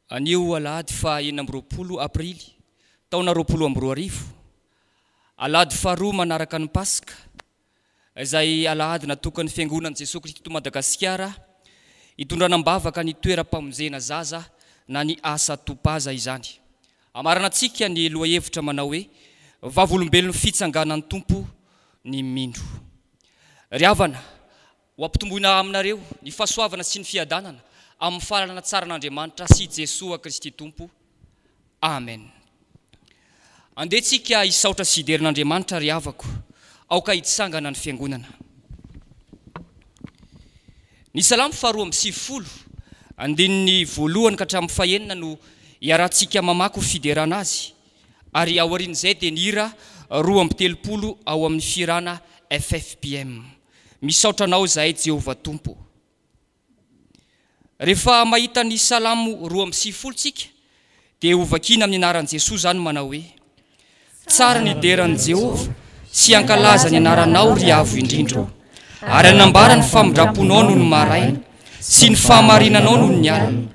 Anio alahady faha 26 aprily taona 2020, alahady faharoa manaraka ny Paska, izay alahady natokan'ny Fiangonan'i Jesoa Kristy eto Madagasikara hitondrana am-bavaka ny toeram-pamonjena zaza na ny asa Topaza izany. Amaranantsika ny lohahevitra manao hoe Vavolombelon'ny fitsanganan'ny Tompo ny mino. Ry havana, Ho ampitomboina aminareo ny fahasoavana sy ny fiadanana amin'ny fahalalana tsara an'Andriamanitra sy Jesoa Kristy Tompo. Amen. Andeha tsika hisaotra sy hidera an'Andriamanitra ry havako. Aoka hitsangana ny fiangonana. Ny Salamo faharoa 92, andininy voalohany ka hatramin'ny fahenina no iarahantsika mamaky ho fiderana Azy, ary aorian'izay dia ny hira 32 ao amin'ny fihirana ffpm. Misaotra anao izahay Jehovah Tompo. Rehefa mahita ny Salamo 92 tsika dia hovakiana amin'ny anaran'i Jesoa izany manao hoe, Tsara ny hidera an'i Jehovah sy hankalaza ny anaranao ry Avo Indrindra ô, ary hanambara ny famindram-ponao nony maraina sy ny fahamarinanao nony ny alina,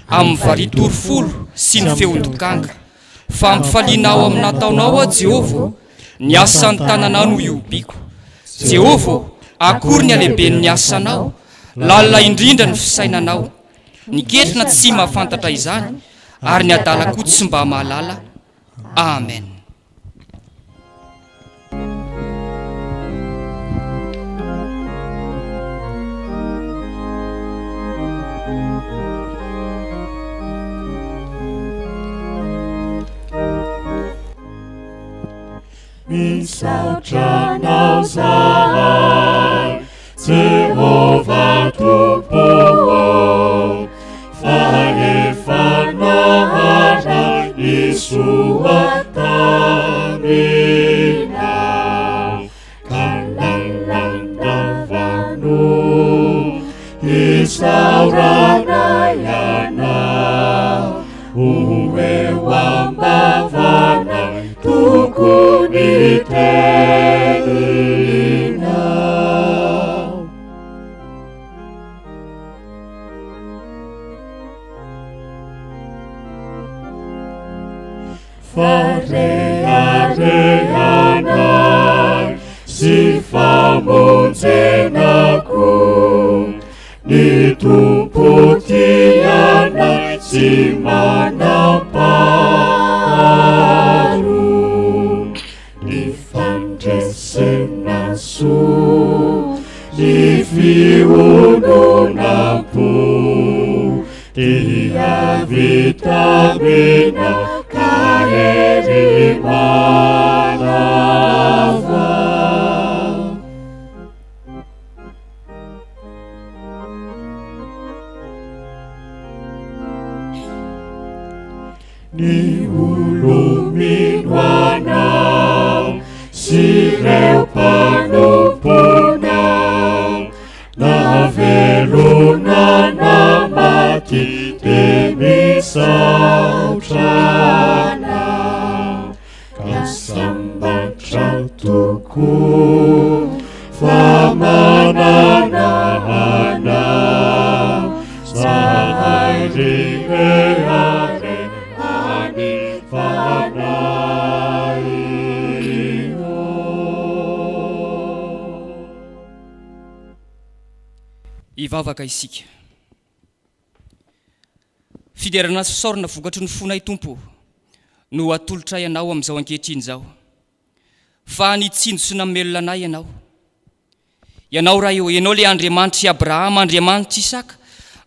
amin'ny varitory folo sy ny feon-dokanga. Fa ampifaliana ao amin'ny nataonao aho, Jehovah ô, ny asan'ny tananao no ihobiako. Jehovah ô, akory ny halehiben'ny asanao, lalina indrindra ny fisainanao. Ny ketrina tsy mahafantatra izany, ary ny adala koa tsy mba mahalala. Amen. Misaotra anao zahay, Jehovah Tompo ô, fa efa naharay ny soa taminao, ka lalandava no isaoranay anao, ho eo am-bavanay tokony teninao. Fa reharehanay sy famonjena koa ny Tompo tianay tsy manam-paharoa. Ny fandresena soa, ny fiononam-po dia vitamina ka hery manavao. Ny olo-mino anao sy ireo mpanomponao na velona na maty dia misaotra anao ka sambatra tokoa fa manana anao zahay ry rehareha ny fanahinao. Hivavaka isika. Fiderana sy fisaorana vokatry ny fonay Tompo ô, no atolotray Anao amin'izao ankehitriny izao. Fa nitsinjo sy namelona anay Ianao. Ianao Ray ô, Ianao ilay Andriamanitr'i Abrahama, Andriamanitr'i Isaka,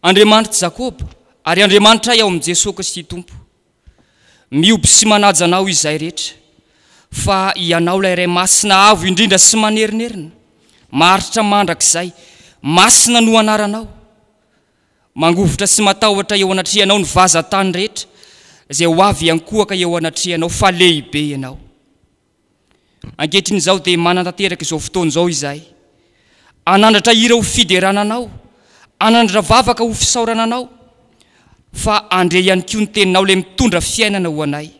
Andriamanitr'i Jakoba, ary Andriamanitray ao amin'i Jesoa Kristy Tompo. Mihoby sy manaja Anao izahay rehetra, fa Ianao ilay Ray Masina Avo indrindra sy manerinerina, maharitra mandrakizay, masina no anaranao. Mangovitra sy matahotra eo anatrehanao ny vazan-tany rehetra izay ho avy hiankohoka eo anatrehanao fa lehibe Ianao. Ankehitriny izao dia manatanteraka izao fotoana izao izahay. Hanandratra hira ho fiderana Anao, hanandratra vavaka ho fisaorana Anao, fa handre ihany koa ny Teninao ilay mitondra fiainana ho anay.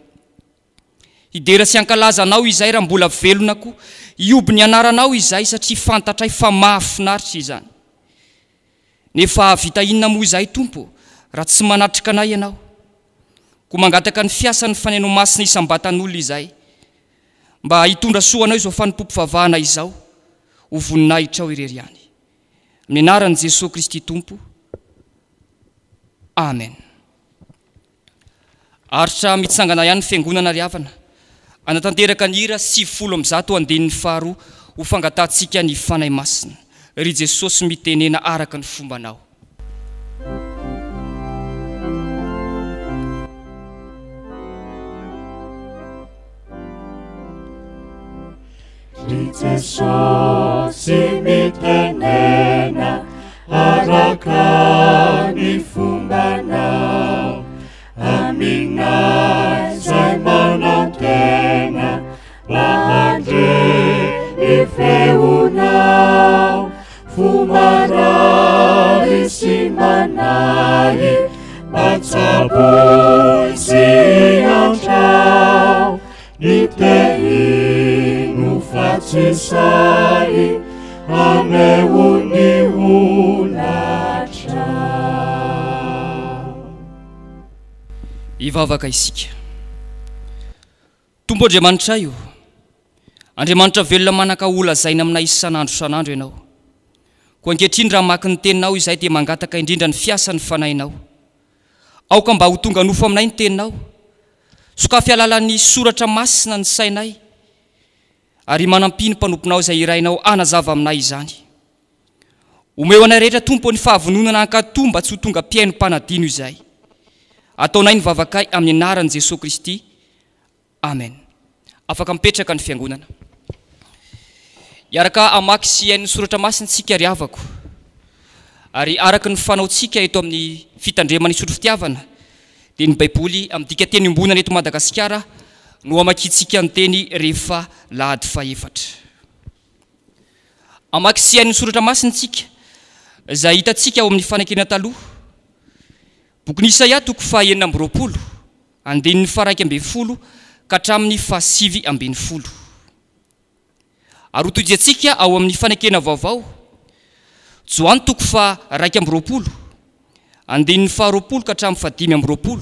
Hidera sy hankalaza Anao izahay raha mbola velona koa, hihoby ny anaranao izahay satria fantatray fa mahafinaritra izany. Nefa hahavita inona moa izahay Tompo raha tsy manatrika anay Ianao? Koa mangataka ny fiasan'ny Fanahinao Masina isam-batan'olona izahay, mba hitondra soa anao izao fanompoam-pivavahana izao, ho voninahitrao irery ihany. Amin'ny anaran'i Jesoa Kristy Tompo. Amen. Aritra mitsangana ihany ny Fiangonana ry havana, hanatanteraka ny hira 190 andininy faharoa ho fangatahantsika ny Fanahy Masina. Ry Jesosy mitenena araka ny fombanao. Ry Jesosy mitenena araka ny fombanao Aminay izay manantena mba handre ny feonao Fo marary sy manahy mba tsaboy sy antrao Ny tehino fa tsy sahy haneho ny holatra. Hivavaka isika. Tompo Andriamanitray o, Andriamanitra velona manaka ho lazaina aminay isan'andro isan'andro Ianao. Koa ankehitriny raha hamaky ny Teninao izahay dia mangataka indrindra ny fiasan'ny Fanahinao. Aoka mba ho tonga nofo aminay ny Teninao. Sokafy alalan'ny Soratra Masina ny sainay, ary manampia ny mpanomponao izay irahinao hanazava aminay izany. Omeo anay rehetra, Tompo, ny fahavononana hankatò mba tsy ho tonga mpihaino mpanadino izahay. Ataonay ny vavakay amin'ny anaran'i Jesoa Kristy. Amen. Afaka mipetraka ny fiangonana. Hiaraka hamaky sy hihaino ny soratra masina isika ry havako. Ary araka ny fanaontsika eto amin'ny fitandremana isotry fitiavana dia ny baiboly amin'ny dikateny iombonana eto Madagasikara no hamakiantsika ny teny rehefa lahady fahefatra. Hamaky sy hihaino ny soratra masina isika izay hitantsika ao amin'ny fanekena taloha. Bokin'i Isaia toko faha 26. Andininy faha-11 ka hatramin'ny faha-19. Ary hotohizantsika ao amin'ny Fanekena Vaovao, Joany toko faha-21, andininy faha-20 ka hatramin'ny faha-25,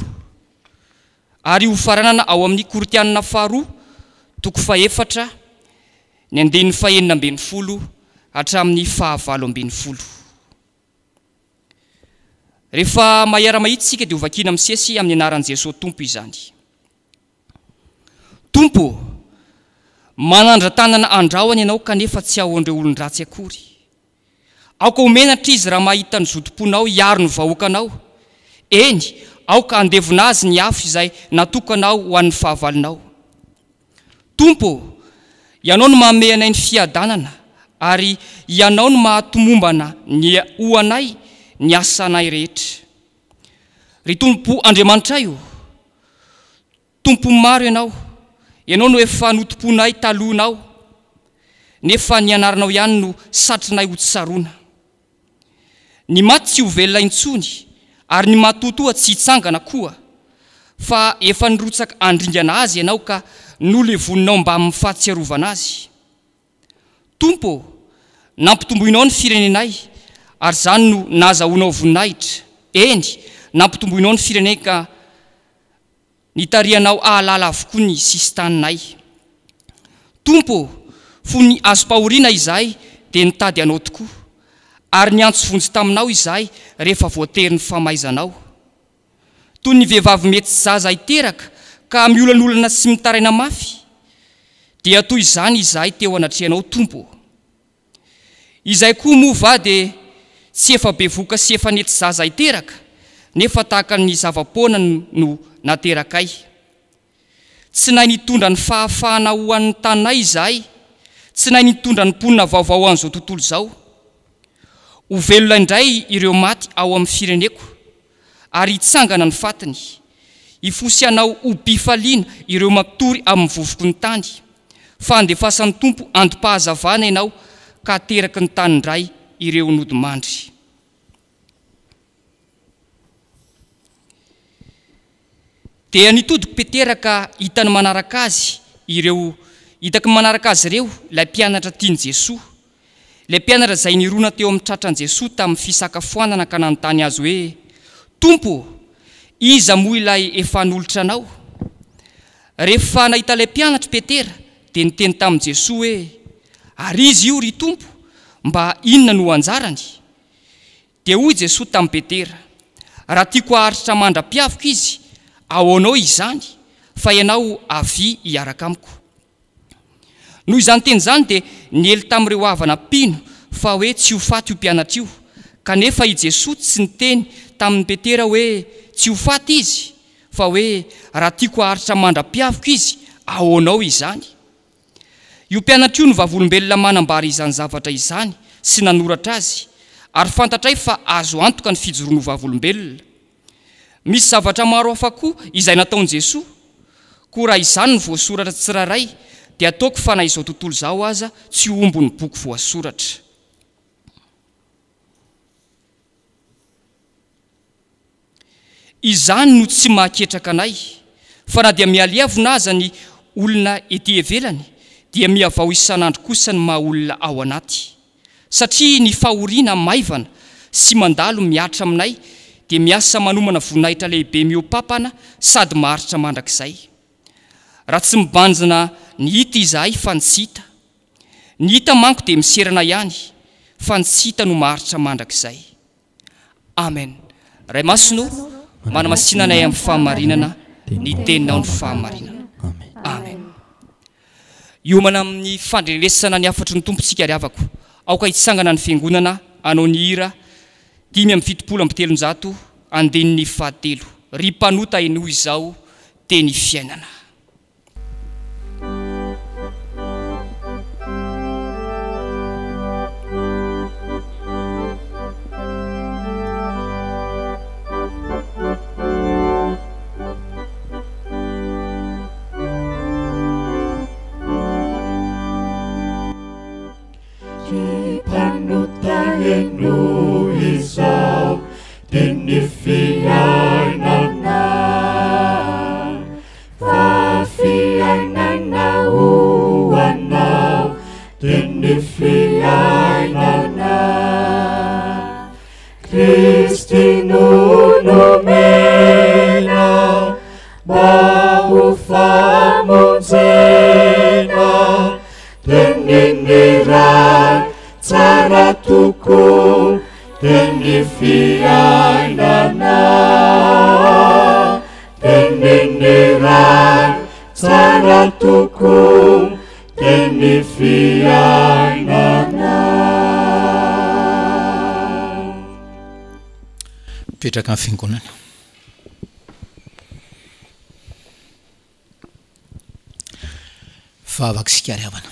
ary hofaranana ao amin'ny Korintianina faharoa toko fahefatra, ny andininy faha-16 hatramin'ny faha-18. Rehefa mahiara-mahitsy isika dia hovakiana misesy amin'ny anaran'i Jesoa Tompo izany. Tompo ô, manandra-tanana andrahona Ianao kanefa tsy ahoan'ireo olon-dratsy akory. Aoka ho menatra izy raha mahita ny zotom-ponao hiaro ny vahoakanao. Eny, aoka handevona azy ny afo izay natokanao ho an'ny fahavalonao. Tompo ô, Ianao no manome anay ny fiadanana, ary Ianao no mahatomombana ny ho anay ny asanay rehetra. Ry Tompo Andriamanitray ô, Tompon'ny maro Ianao, Ianao no efa notompoinay talohanao, nefa ny anaranao ihany no satrinay ho tsaroana. Ny maty tsy ho velona intsony, ary ny matotoa tsy hitsangana koa, fa efa nirotsaka handringana azy ianao ka nolevoninao mbamin'ny fahatsiarovana azy. Tompo ô, nampitomboinao ny firenenay, ary izany no nahazahoanao voninahitra, eny, nampitomboinao ny firenenay ka Nitarihanao hahalala avokoa ny sisin-taninay. Tompo ô, fony azom-pahoriana izahay dia nitady Anao tokoa, ary niantso vonjy taminao izahay rehefa voaterin'ny famaizanao. Toy ny vehivavy mety zaza hiteraka ka miolanolana sy mitaraina mafy, dia toy izany izahay teo anatrehanao, Tompo ô. Izay koa moa va dia tsy efa bevoka sy efa nety zaza hiteraka, nefa tahaka ny zava-poana no naterakay. Tsy nahay nitondra ny fahafahana ho an'ny taninay izahay, tsy nahay nitondra ny mponina vaovao ho an'izao tontolo izao. Ho velona indray ireo maty ao amin'ny fireneko, ary hitsangana ny fatiny. Hifosy hanao hobim-pifaliana ireo matory amin'ny vovoky ny tany, fa handefasan'ny Tompo andom-pahazavana ianao ka hateraky ny tany indray ireo nodimandry. Dia nitodika Petera ka hitany manaraka azy ireo, hitaky ny manaraka azy ireo ilay mpianatra tian'i Jesoa. Ilay mpianatra izay nirona teo amin'ny tratran'i Jesoa tamin'ny fisakafoanana ka nanontany Azy hoe, Tompo ô, Iza moa ilay efa hanolotra anao? Rehefa nahita ilay mpianatra i Petera, dia niteny tamin'i Jesoa hoe, Ary izy io, ry Tompo, mba inona no ho anjarany? Dia hoy Jesoa tamin'i Petera, Raha tiako haharitra mandra-piaviko izy, ahoanao izany, fa ianao avia hiaraka amiko. Noho izany teny izany dia niely tamin'ireo havana mpino fa hoe tsy ho faty io mpianatra io, kanefa i Jesoa tsy niteny tamin'i Petera hoe tsy ho faty izy, fa hoe raha tiako haharitra mandra-piaviko izy, ahoanao izany? Io mpianatra io no vavolombelona manambara izany zavatra izany sy nanoratra azy, ary fantatray fa azo antoka ny fijoroany ho vavolombelona. Misy zavatra maro hafa koa izay nataon'i Jesoa, koa raha izany no voasoratra tsirairay dia ataoko fa na izao tontolo izao aza tsy ho omby ny boky voasoratra. Izany no tsy mahaketraka anay, fa na dia mihalevona aza ny olona ety ivelany dia mihavao isan'andro kosa ny maha olona ao anaty. Satria ny fahoriana maivana sy mandalo mihatra aminay dia miasa manomana voninahitra lehibe mihoa-papana sady maharitra mandrakizay. Raha tsy mibanjina ny hita izahay fa ny tsy hita. Ny hita manko dia miserana ihany fa ny tsy hita no maharitra mandrakizay. Amen. Ray Masina o, manamasina anay amin'ny fahamarinana, ny teninao ny fahamarinana. Amen. Hiomana amin'ny fandrenesana ny hafatry ny Tompo isika ry havako. Aoka hitsangana ny fiangonana hanao ny hira 375 andininy fahatelo. Ry mpanota henoy izao teny fiainana. Ry mpanota henoy izao teny fiainana Fa fiainana ho anao teny fiainana Kristy no nomena mba ho famonjena Tenin'ny Ray tsara tokoa Teny fiainana Tenin'ny Ray tsara tokoa Teny fiainana. Mipetraka ny fiangonana. Vavaka isika ry havana.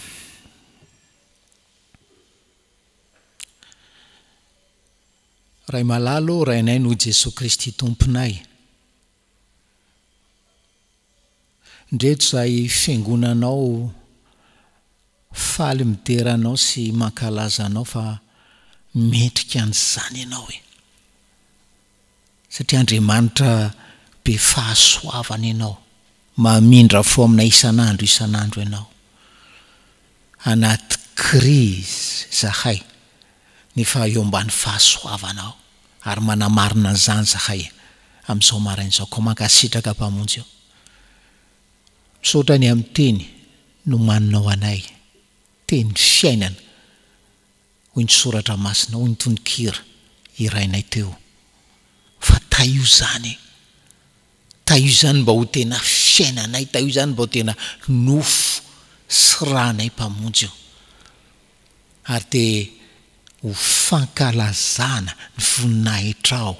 Ray malala ô, Rainay noho Jesoa Kristy Tomponay. Ndreto izahay fiangonanao faly midera anao sy mankalaza anao fa mendrika an'izany ianao e. Satria Andriamanitra be fahasoavana ianao, mamindra fo aminay isan'andro isan'andro ianao. Anaty crise zahay nefa eo ambany fahasoavanao ary manamarina an'izany zahay amin'izao maraina izao koa mankasitraka Mpamonjy o. Misaotra ny amin'ny teny nomaninao anay, teny fiainana hoy ny soratra masina, hoy ny tononkira hirainay teo fa tahio izany e! Tahio izany mba ho tena fiainanay, tahio izany mba ho tena nofo sy ranay Mpamonjy o! Ary dia ho fankalazana ny voninahitrao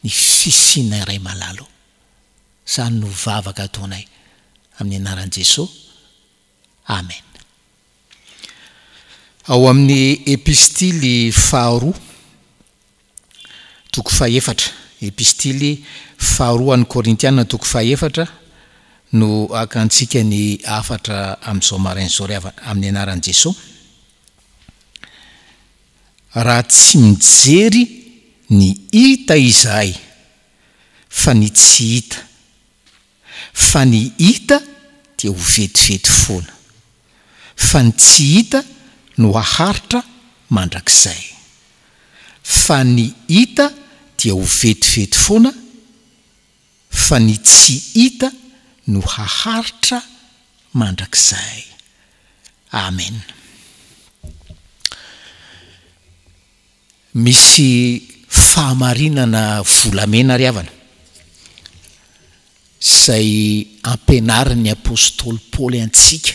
ny fisianay Ray malala o! Izany no vavaka ataonay amin'ny anaran'i Jesoa. Amen. Ao amin'ny Epistily faharoa, toko fahefatra, Epistily faharoa an'ny Korintiana toko fahefatra no hakantsika ny hafatra amin'izao maraina izao ry havana, amin'ny anaran'i Jesoa. Raha tsy mijery ny hita izahay fa ny tsy hita. Fa ny hita dia ho vetivety foana, fa ny tsy hita no haharitra mandrakizay. Fa ny hita dia ho vetivety foana. Fa ny tsy hita no haharitra mandrakizay. Amen. Misy fahamarinana volamena ry havana, izay ampianarin'ny apostoly Paoly antsika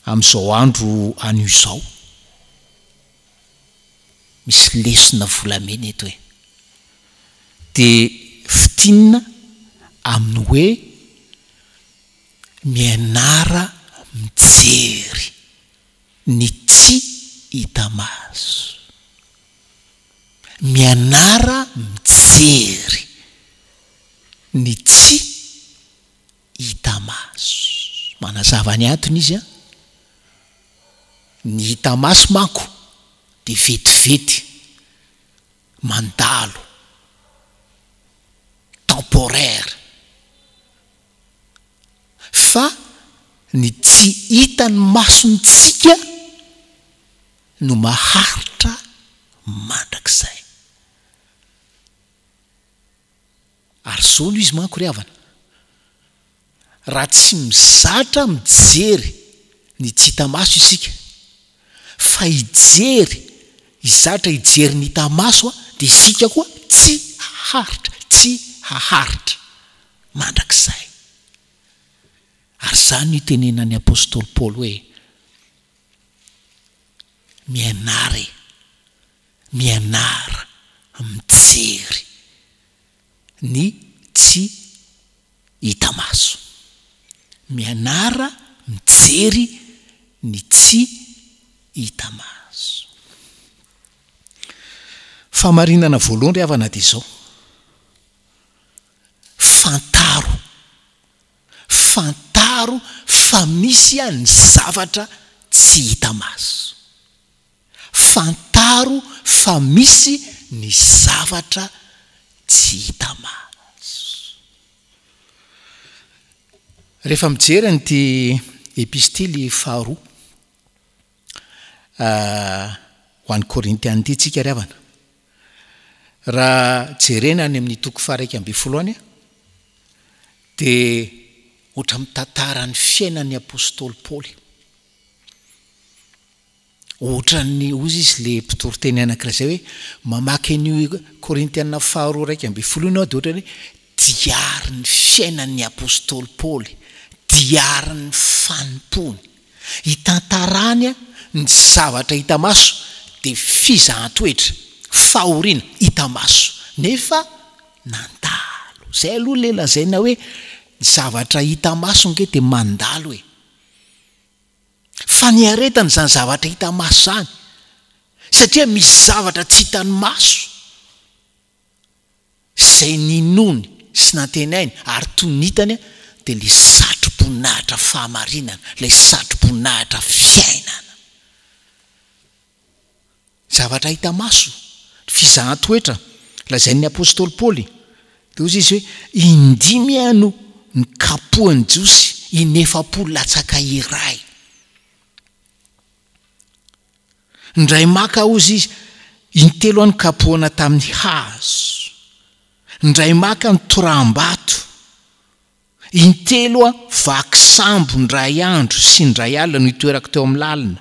amin'izao andro anio izao. Misy lesona volamena eto e. Dia fintinina amin'ny hoe mianara mijery ny tsy hita maso. Mianara mijery ny tsy hita maso. Manazava ny antony izy an. Ny hita maso manko dia vetivety, mandalo, temporaire. Fa ny tsy hitan'ny masontsika no maharitra mandrakizay. Ary zao no izy manko ry havana, raha tsy mizatra mijery ny tsy hita maso isika, fa hijery, hizatra hijery ny hita maso dia isika koa tsy haharitra, tsy haharitra mandrakizay. Ary izany no itenenan'ny apostoly Paoly hoe, Mianara e! Mianara mijery ny tsy hita maso. Mianara mijery ny tsy hita maso. Fahamarinana voalohany ry havana dia izao, fantaro, fantaro fa misy ny zavatra tsy hita maso. Fantaro fa misy ny zavatra tsy hita maso. Rehefa mijery an'ity epistily faharoa ho an'ny Korintiana ity tsika ry havana, raha jerena any amin'ny toko faha-11 any dia ohatra mitantara ny fiainan'ny apostoly Paoly. Ohatran'ny, hozy izy le mpitoriteny anankiray zay hoe, mamaky an'io Korintiana faharoa 11 io ianao dia ohatran'ny hoe diarin'ny fiainan'ny apostoly Paoly, diarin'ny fanompoany. Itantarany ny zavatra hita maso dia fizahan-toetra, fahoriana hita maso nefa nandalo. Zay aloha le lazaina hoe ny zavatra hita maso ange dia mandalo e. Fa niaretana izany zavatra hita maso izany, satria misy zavatra tsy hitan'ny maso, izay ninoany sy nantenainy ary toy ny hitany dia ilay satroboninahitra fahamarinana, ilay satroboninahitra fiainana. Zavatra hita maso, ny fizahan-toetra lazain'ny apostoly Paoly, dia hoy izy hoe, Indimy aho no nikapohan'ny Jiosy inefapolo latsaka iray. Indray maka, hoy izy, intelo aho nokapohana tamin'ny hazo. Indray maka nitoraham-bato. Intelo aho vaky sambo indray andro sy indray alina no itoerako teo amin'ny lalina.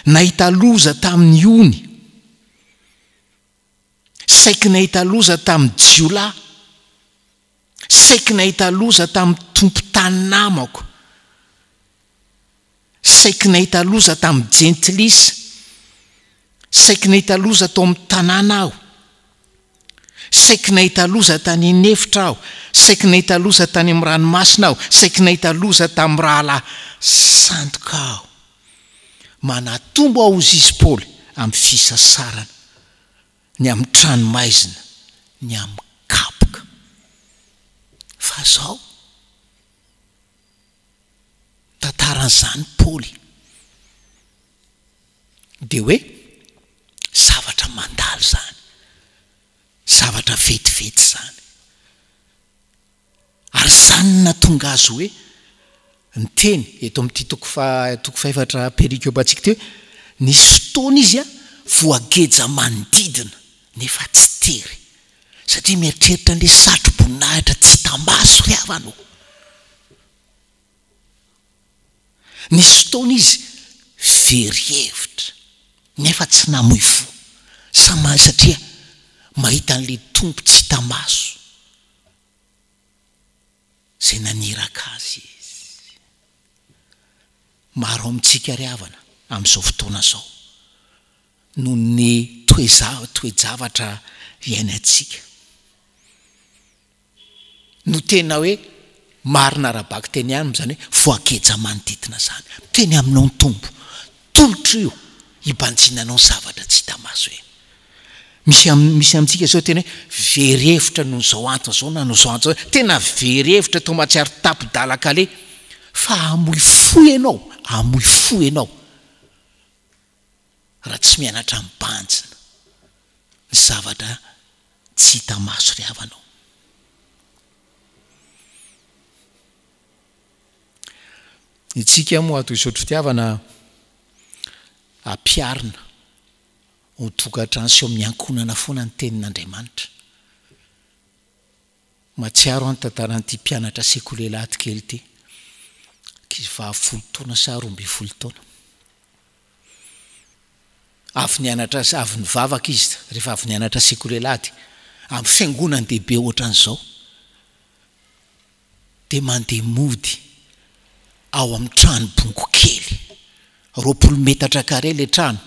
Nahita loza tamin'ny ony. Saiky nahita loza tamin'ny jiolahy. Saiky nahita loza tamin'ny tompon-tany namako. Saiky nahita loza tamin'ny jentilisa. Saiky nahita loza tao amin'ny tanàna aho. Saiky nahita loza tany an'efitra aho. Saiky nahita loza tany amin'ny ranomasina aho. Saiky nahita loza tamin'ny rahalahy sandoka aho. Manatombo aho, hozy izy Paoly, amin'ny fisasarana, ny amin'ny tranomaizina, ny amin'ny kapoka. Fa izao. Tantaran'izany Paoly dia hoe zavatra mandalo izany, zavatra vetivety izany. Ary izany no nahatonga azy hoe niteny eto amin'ity toko faha toko fahefatra perikopantsika ity hoe nisy fotoana izy voageja manodidina nefa tsy tery. Satria mieritreritra an'ilay satro-boninahitra tsy hita maso ry havana ô. Nisy fotoana izy very hevitra nefa tsy namoy fo sama satria mahita an'ilay Tompo tsy hita maso izay naniraka azy izy. Maro amintsika ry havana amin'izao fotoana izao noho ny toe-javatra iainantsika. No tena hoe marina ara-bakiteny ihany izany hoe voageja manodidina izany. Miteny aminao ny Tompo. Tolotro io hibanjinanao ny zavatra tsy hita maso e. Misy misy amintsika izao tena hoe very hevitra noho izao antony izao na noho izao antony izao. Tena very hevitra toa mahatsiaro tapi-dalan-kaleha. Fa hamoy fo ianao, hamoy fo ianao raha tsy mianatra mibanjina ny zavatra tsy hita maso ry havana o. Itsika moa ato Isotry Fitiavana ampiharina ao tokantrano sy ao amin'ny ankohonana foana ny tenin'Andriamanitra. Mahatsiaro aho ny tantaran'ity mpianatra sekoly alahady kely ity, ankizivavy folo taona sa 12 taona. Avy nianatra, avy nivavaka izy rehefa avy nianatra sekoly alahady, amin'ny fiangonan-dehibe ohatran'izao, dia mandeha mody ao amin'ny trano bongo kely, 20 metatra carré ilay trano,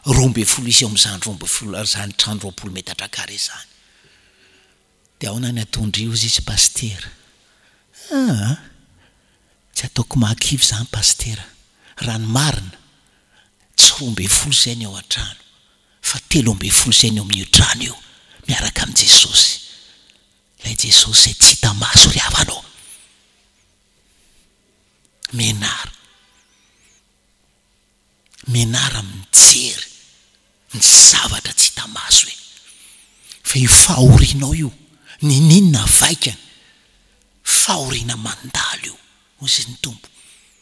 12 isa eo amin'izany 12, izany trano 20 metatra carré izany. Dia ahoana ny ataon-dry hozy izy Pasitera? Aa! Tsy ataoko mahakivy izany Pasitera. Raha ny marina, tsy 12 izay ny ao an-trano, fa 13 izay ny ao amin'io trano io, miaraka amin'i Jesosy. Ilay Jesosy izay tsy hita maso ry havana ô! Menara. Menara mijery ny zavatra tsy hita maso e! Fa io fahorianao io, niniana vaikany, fahoriana mandalo io, hoy izy ny Tompo.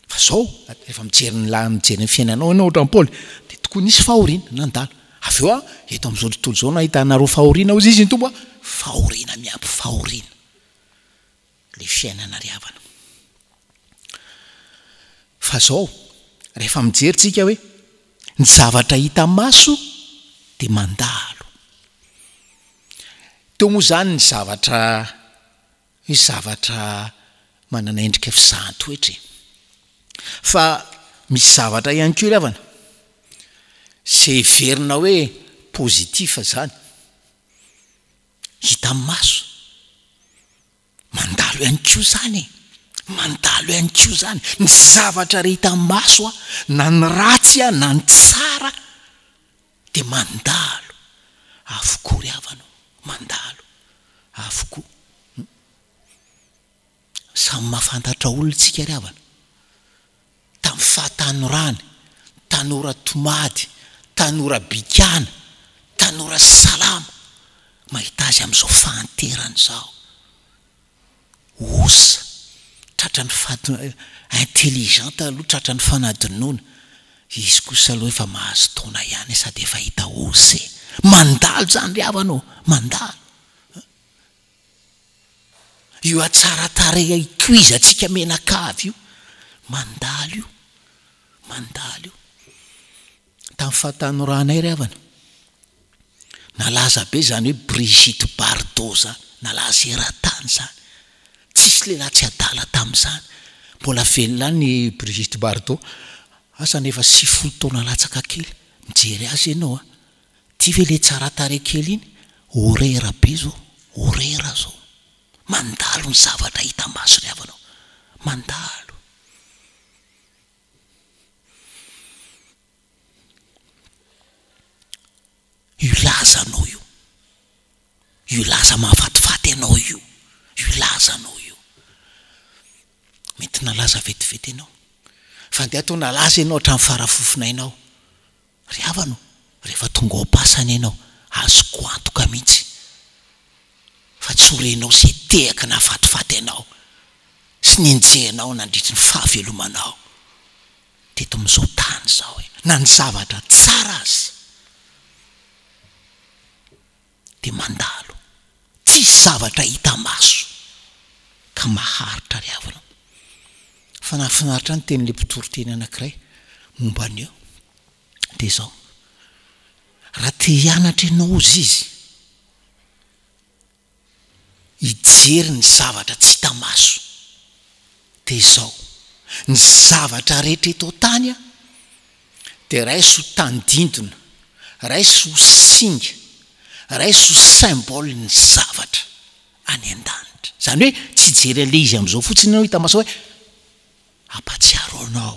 Fa zao, rehefa mijery ny la, mijery ny fiainanao ianao ohatran'i Paoly, dia tokoa nisy fahoriana nandalo. Avy eo an, eto amin'izao tontolo izao no ahitanareo fahoriana, hoy izy ny Tompo an, fahoriana miampy fahoriana. le fiainana ry havana. Fa zao, rehefa mijery tsika hoe ny zavatra hita maso dia mandalo. Teo moa zany ny zavatra hoe zavatra manana endrika fizahan-toetra e. Fa misy zavatra ihany koa ry havana, izay heverina hoe positif zany. Hita maso. Mandalo ihany koa izany e! Mandalo ihany koa izany. Ny zavatra re hita maso a, na ny ratsy a, na ny tsara dia mandalo avokoa ry havana o! Mandalo avokoa. Samy mahafantatra olona isika ry havana. Tamin'ny fahatanorany, tanora tomady, tanora bikàna, tanora salama, mahita azy amin'izao fahanterany izao. Osa, tratran'ny faha, intelligente aloha tratran'ny fanadinoana, izy kosa aloha efa mahazo taona ihany sady efa hita osa e. Mandalo izany ry havana ô, mandalo. Io hatsaran-tarehy ikoizantsika mianakavy io, mandalo io, mandalo io. Tamin'ny fahatanoranay ry havana, nalaza be izany hoe Brigitte Bardot izany, nalaza eran-tany izany. Tsisy lehilahy tsy adala tamin'izany. Mbola velona any i Brigitte Bardot, asa na efa 90 taona latsaka kely, mijery azy ianao an. Ty ve le tsara tarehy kely iny? Horera be zao, horera zao. Mandalo ny zavatra hita maso ry havana o. Mandalo. Io lazanao io. Io laza mahafatifaty anao io. Io lazanao io. Mety nalaza vetivety ianao. Fa andeha atao nalaza ianao hatramin'ny farafofonainao. Ry havana o, rehefa tonga ao am-pasana ianao, azoko antoka mihitsy fa tsy ho renao izay tehaka nahafatifaty anao sy nenjehinao nandritry ny fahavelomanao teto amin'izao tany izao e, na ny zavatra tsara aza dia mandalo. Tsisy zavatra hita maso ka maharitra ry havana. Fa nahafinaritra ahy ny tenin'ilay mpitory teny anankiray momba an'io. Dia izao, raha te hianatra ianao hozy izy, hijery ny zavatra tsy hita maso, dia izao, ny zavatra rehetra eto an-tany an, dia raiso ho tandindona, raiso ho singa, raiso ho symbole ny zavatra any an-danitra. Izany hoe tsy hijery an'ilay izy amin'izao fotsiny ianao hita maso hoe hampahatsiaro anao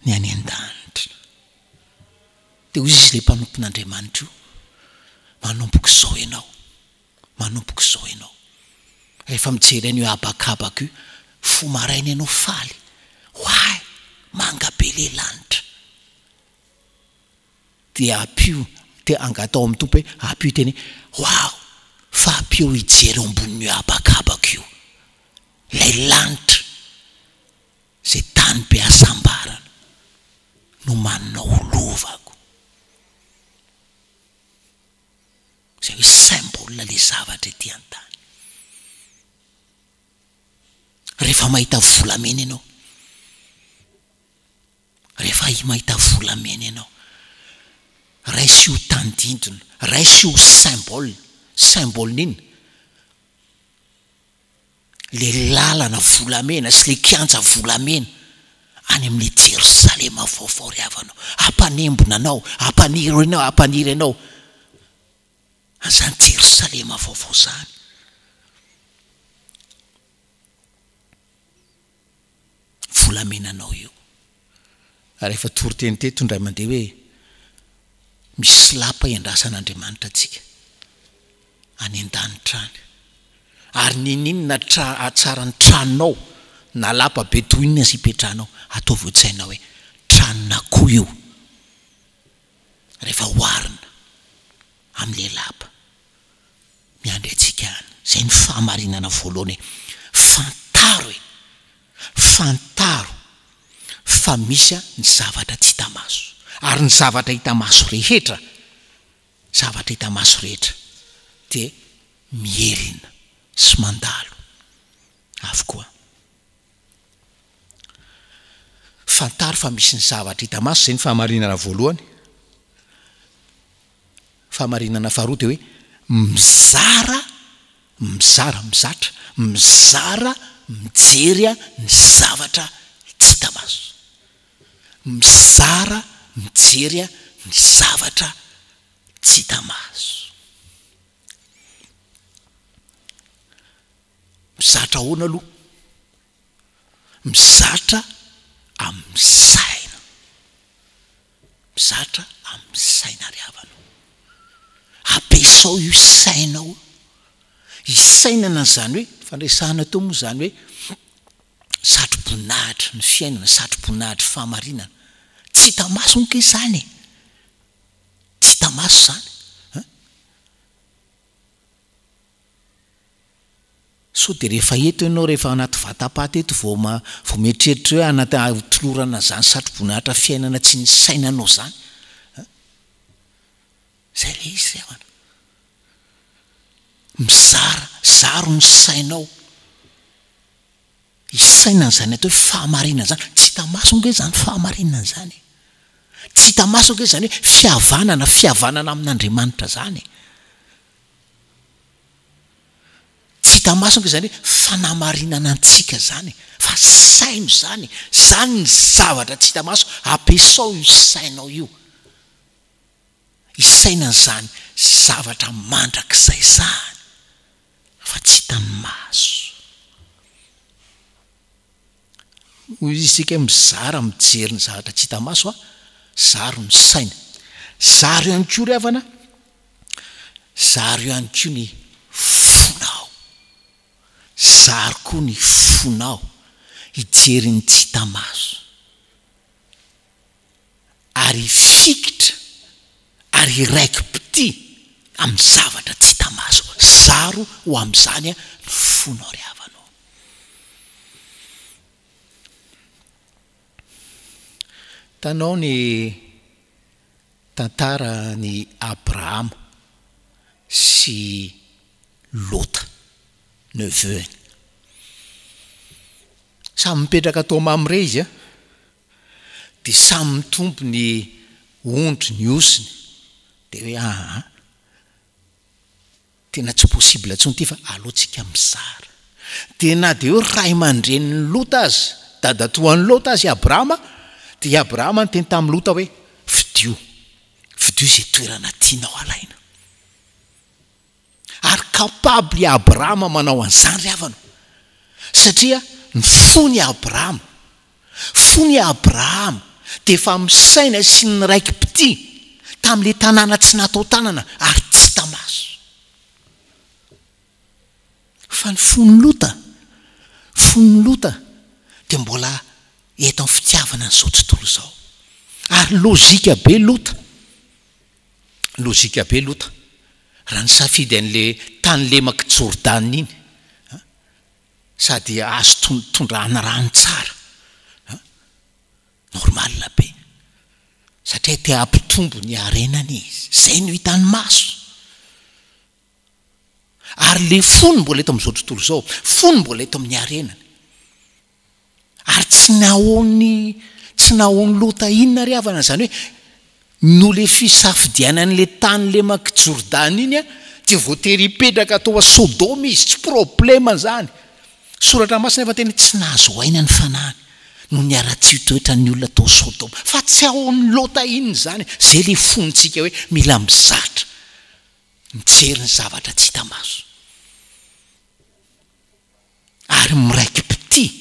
ny any an-danitra. Dia hoy izy ilay mpanompon'Andriamanitra io, manomboka izao ianao, manomboka izao ianao. Rehefa mijery an'io habakabaka io, fo maraina ianao faly, hoay, manga be ilay lanitra. Dia ampio, dia angataho amin'ny Tompo hoe ampio teny hoe, waouh, fa ampio hijery eo ambonin'io habakabaka io, ilay lanitra. Izay tany be hasambarana nomaninao ho lovako. Izay hoe symbole ilay zavatra ety an-tany. Rehefa mahita volamena ianao, rehefa mahita volamena ianao, raiso io tandindona, raiso io symbole, symbole n'inona? le lalana volamena sy le kianja volamena any amin'le Jerosalema vaovao ry havana o, hampanembona anao, hampaniry anao, hampaniry anao an'izany Jerosalema vaovao izany. Volamenanao io. Ary efa toriteny teto indray mandeha hoe misy lapa iandrasan'Andriamanitra antsika any an-danitra any. Ary n'inon'inona tra hatsaran'ny tranonao na lapa be toy inona aza ipetrahanao, ataovy ao an-tsainao hoe tranon'akoho io rehefa oharina amin'ilay lapa. Miandry antsika any. Izay ny fahamarinana voalohany e. Fantaro e! Fantaro fa misy ny zavatra tsy hita maso. Ary ny zavatra hita maso rehetra, zavatra hita maso rehetra dia mihelina sy mandalo avokoa. Fantaro fa misy ny zavatra hita maso, izay ny fahamarinana voalohany. Fahamarinana faharoa dia hoe mizara, mizara, mizatra, mizara mijery ny zavatra tsy hita maso. Mizara mijery ny zavatra tsy hita maso. Mizatra ahoana aloha? Mizatra amin'ny saina. Mizatra amin'ny saina ry havana o. Ampiasao io sainao io. Isainana izany hoe, fandresahana teo moa izany hoe satro-boninahitry ny fiainana, satro-boninahitry fahamarinana. Tsy hita maso ange izany e! Tsy hita maso izany. Hein? Sao dia rehefa eto ianao, rehefa anaty vata-paty eto vao vao mieritreritra hoe anaty tolorana an'izany satroboninahitra fiainana tsy nisainanao izany an! Izay ilay izy ry havana. Mizara, zaro ny sainao. Hisainana izany atao hoe fahamarinana izany. Tsy hita maso ange izany fahamarinana izany e. Tsy hita maso ange izany hoe fihavanana, fihavanana amin'Andriamanitra izany e. Tsy hita maso ange izany hoe fanamarinana antsika izany e. Fa saino izany e. Izany ny zavatra tsy hita maso, ampiasao io sainao io. Hisainana izany zavatra mandrakizay izany fa tsy hitan'ny maso. Hoy isika hoe mizara mijery ny zavatra tsy hita maso a, zaro ny saina. Zaro ihany koa ry havana, zaro ihany koa ny fonao. Zaro koa ny fonao hijery ny tsy hita maso. Ary hifikitra ary hiraiki-pitia amin'ny zavatra tsy hita maso. Zaro ho amin'izany ny fonao ry havana ô. Hitanao ny tantaran'i Abrahama sy. Lota, neveu-ny. Samy mipetraka tao Mamre izy an, dia samy mitompo ny ondry, ny osiny, dia hoe aa, tena tsy possible intsony ity fa aleo tsika mizara. Dia na dia hoe ray aman-drenin'i Lota aza, dadatoan'i Lota aza i Abrahama, dia i Abrahama niteny tamin'i Lota hoe, fidio, fidio izay toerana tianao halaina. Ary capable i Abrahama manao an'izany ry havana o! Satria ny fony Abrahama, fony Abrahama dia efa misaina sy niraiki-pitia tamin'ilay tanàna tsy natao tanana ary tsy hita maso. Fa ny fon'i Lota, fon'i Lota dia mbola eto amin'ny fitiavana an'izao tontolo izao. Ary lojika be Lota. Lojika be Lota raha nisafidy an'le tany lemak'i Jordana iny an, sady azo tondrahana rano tsara an, normal be, satria te hampitombo ny harenany izy, zay no hitany maso, ary le fony mbola eto amin'izao tontolo izao, fony mbola eto amin'ny harenany. Ary tsy nahoan'ny tsy nahoan'i Lota inona ry havana izany hoe noho ilay fisafidianany ilay tany lemak'i Jordana iny an, dia voatery hipetraka tao a Sodoma izy, tsy problema izany. Soratra masina efa tena tsy nahazo aina ny fanahiny noho ny haratsian-toetran'ny olona tao Sodoma. Fa tsy ahoan'i Lota inona izany, izay ilay fontsika hoe mila mizatra mijery ny zavatra tsy hita maso. Ary miraiki-pitia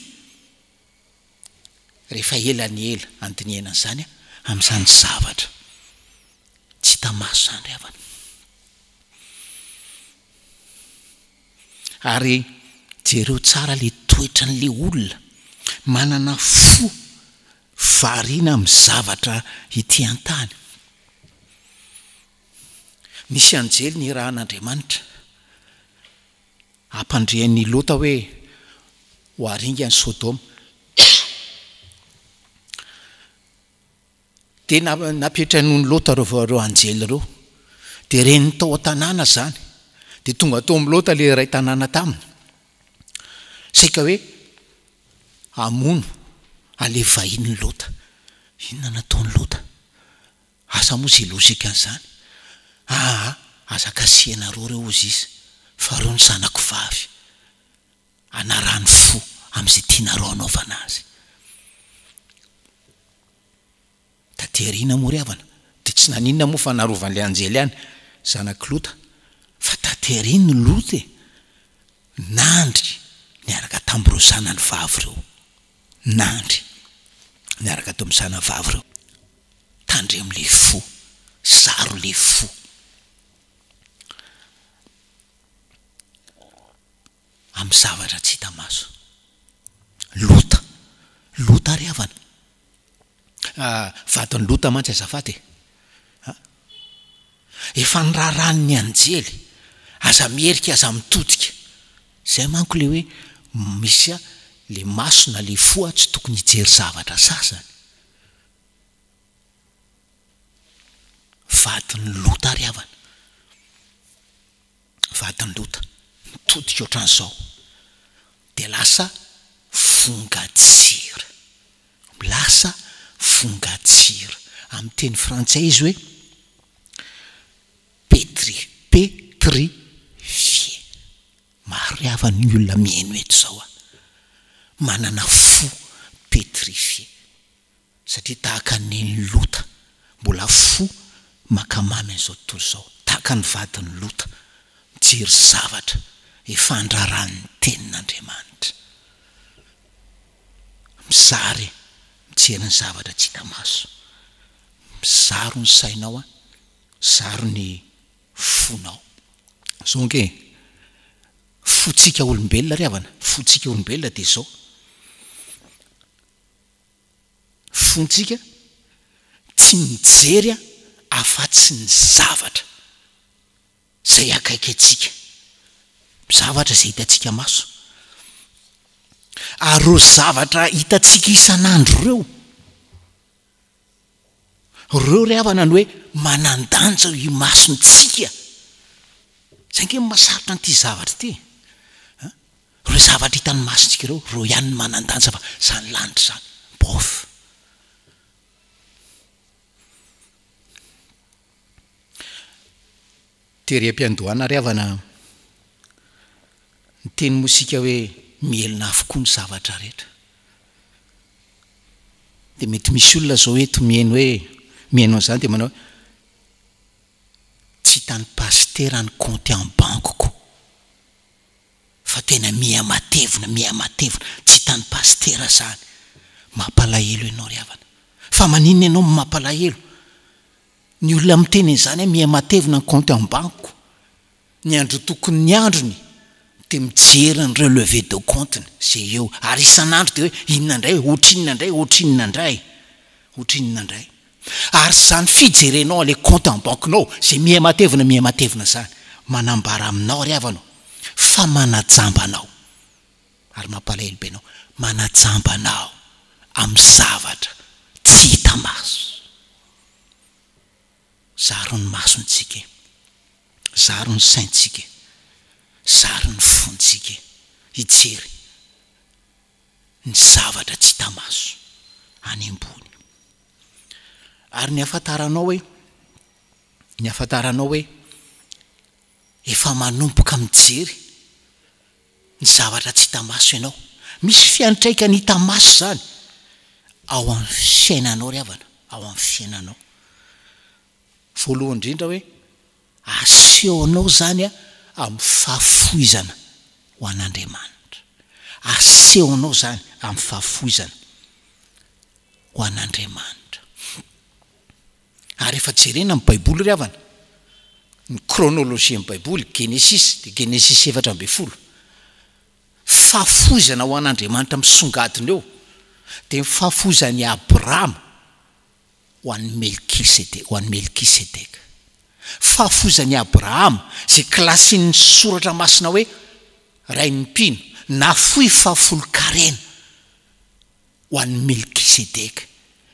rehefa ela ny ela andinihana an'izany amin'izany zavatra tsy hita maso izany ry havana. Ary jereo tsara ilay toetran'ilay olona manana fo variana amin'ny zavatra ety an-tany. Nisy anjely nirahan'Andriamanitra. Ampandrian' i Lota hoe ho aringa ny Sodoma. Dia nampiantranoin'i Lota ireo ireo anjely ireo. Dia ren'ny tao an-tanàna izany. Dia tonga tao amin'i Lota ilay iray tanàna taminy. Saika hoe hamono an'ilay vahinin'i Lota. Inona nataon'i Lota? Asa moa ze logique an'izany? Aa aza kasihanareo reo ozy izy fa reo ny zanako vavy anarano fo amze tianareo anaovana azy. Taty aoriana moa ry havana de tsy naninona moa fa narovan'le anjely ihany zanak'i Lota fa taty aoriana i Lota e nandry niaraka tamin'ireo zanany vavy ireo nandry niaraka tamin'ny zanany vavy ireo. Tandremo le fo, zaro le fo. Amin'ny zavatra tsy hita maso. Lota, Lota ry havana. Ah, vadin'i Lota mantsy azafady e. Ah. Efa niraharahan'ny anjely, aza miherika, aza mitodika. Izay manko le hoe misy le maso na le fo tsy tokony hijery zavatra sasany. Vadin'i Lota ry havana. Vadin'i Lota. Mitodika ohatran'izao. Dia lasa vongan-tsira. Lasa vongan-tsira. Amin'ny teny frantsay izy hoe pétri, pétrifié. Maro ry havana ny olona mihaino eto izao a. Manana fo pétrifié. Satria tahaka ny nen'i Lota, mbola fo mankamamy an'izao tontolo izao, tahaka ny vadin'i Lota, mijery zavatra efa andraran'ny tenin'Andriamanitra. Mizara e, mijery ny zavatra tsy hita maso. Mizaro ny sainao an, zaro ny fonao. Izao ange e, fontsika olombelona ry havana, fontsika olombelona dia izao. Fontsika tsy mijery afa-tsy ny zavatra izay akaiky antsika, zavatra izay hitantsika maso. Ary ireo zavatra hitantsika isan'andro ireo, ireo ry havana no hoe manan-danja eo imasontsika. Izay ange no mahasarotra an'ity zavatra ity e. An? Ireo zavatra hitan'ny masontsika ireo, ireo ihany no manan-danja fa izany lanitra izany, bof. Tery am-piandohana ry havana, niteny moa isika hoe mihelina avokoa ny zavatra rehetra. Dia mety misy olona izao eto mihaino hoe, mihaino an'izany dia manao hoe, tsy hitan'ny pasitera ny compte en banque-ko fa tena miha matevina, miha matevina, tsy hitan'ny pasitera izany. Mampalahelo ianao ry havana. Fa maninona ianao no mampalahelo? Ny olona miteny an'izany hoe miha matevina ny compte en banque-ko, ny androtokon'ny androny dia mijery ny relevé de compte-ny izay eo, ary isan'andro dia hoe inona indray, ohatrinona indray, ohatrinona indray, ohatrinona indray. Ary izany fijerenao an'ilay compte en banque-nao izay miha matevina, miha matevina izany, manambara aminao ry havana ô, fa manajamba anao, ary mampalahelo be anao, manajamba anao amin'ny zavatra tsy hita maso. Zaro ny masontsika e. Zaro ny saintsika e. Zaro ny fontsika e. Hijery ny zavatra tsy hita maso any ambony. Ary ny hafantaranao hoe, ny hafantaranao hoe efa manomboka mijery ny zavatra tsy hita maso ianao. Misy fiantraikany hita maso izany ao amin'ny fiainanao ry havana, ao amin'ny fiainanao. Voalohany indrindra hoe asehonao izany amin'ny fahafoizana ho an'Andriamanitra. Asehonao izany amin'ny fahafoizana ho an'Andriamanitra. Ary rehefa jerena ny Baiboly ry havana, ny chronologie ny Baiboly, Genesisy dia Genesisy 14, fahafoizana ho an'Andriamanitra misongadina eo, dia ny fahafoizan'i Abrama ho an'i Melkisedeka, ho an'i Melkisedeka. Fahafoizan'i Abrahama, izay kilasin'ny Soratra Masina hoe rain'ny mpino, nafoy fahafolonkarena. ho an'i Melkizedeka,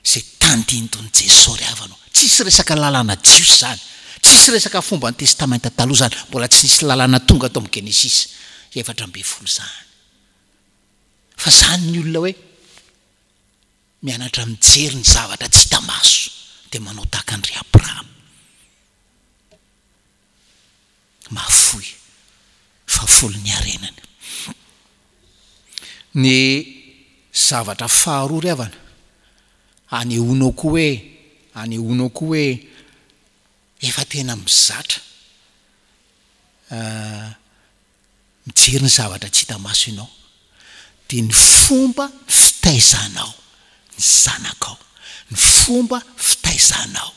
izay tandindon'i Jesoa ry havana ô. Tsisy resaka lalàna jiosy izany, tsisy resaka fomban'ny Testamenta Taloha izany, mbola tsy nisy lalàna tonga tao amin'ny Genesisy 14 izany. Fa izany ny olona hoe mianatra mijery ny zavatra tsy hita maso dia manao tahaka an-dry Abrahama. Mahafoy fahafolon'ny harenany. Ny zavatra faharoa ry havana, anehoanao koa hoe, anehoanao koa hoe efa tena mizatra mijery ny zavatra tsy hita maso ianao, dia ny fomba fitaizanao ny zanakao, ny fomba fitaizanao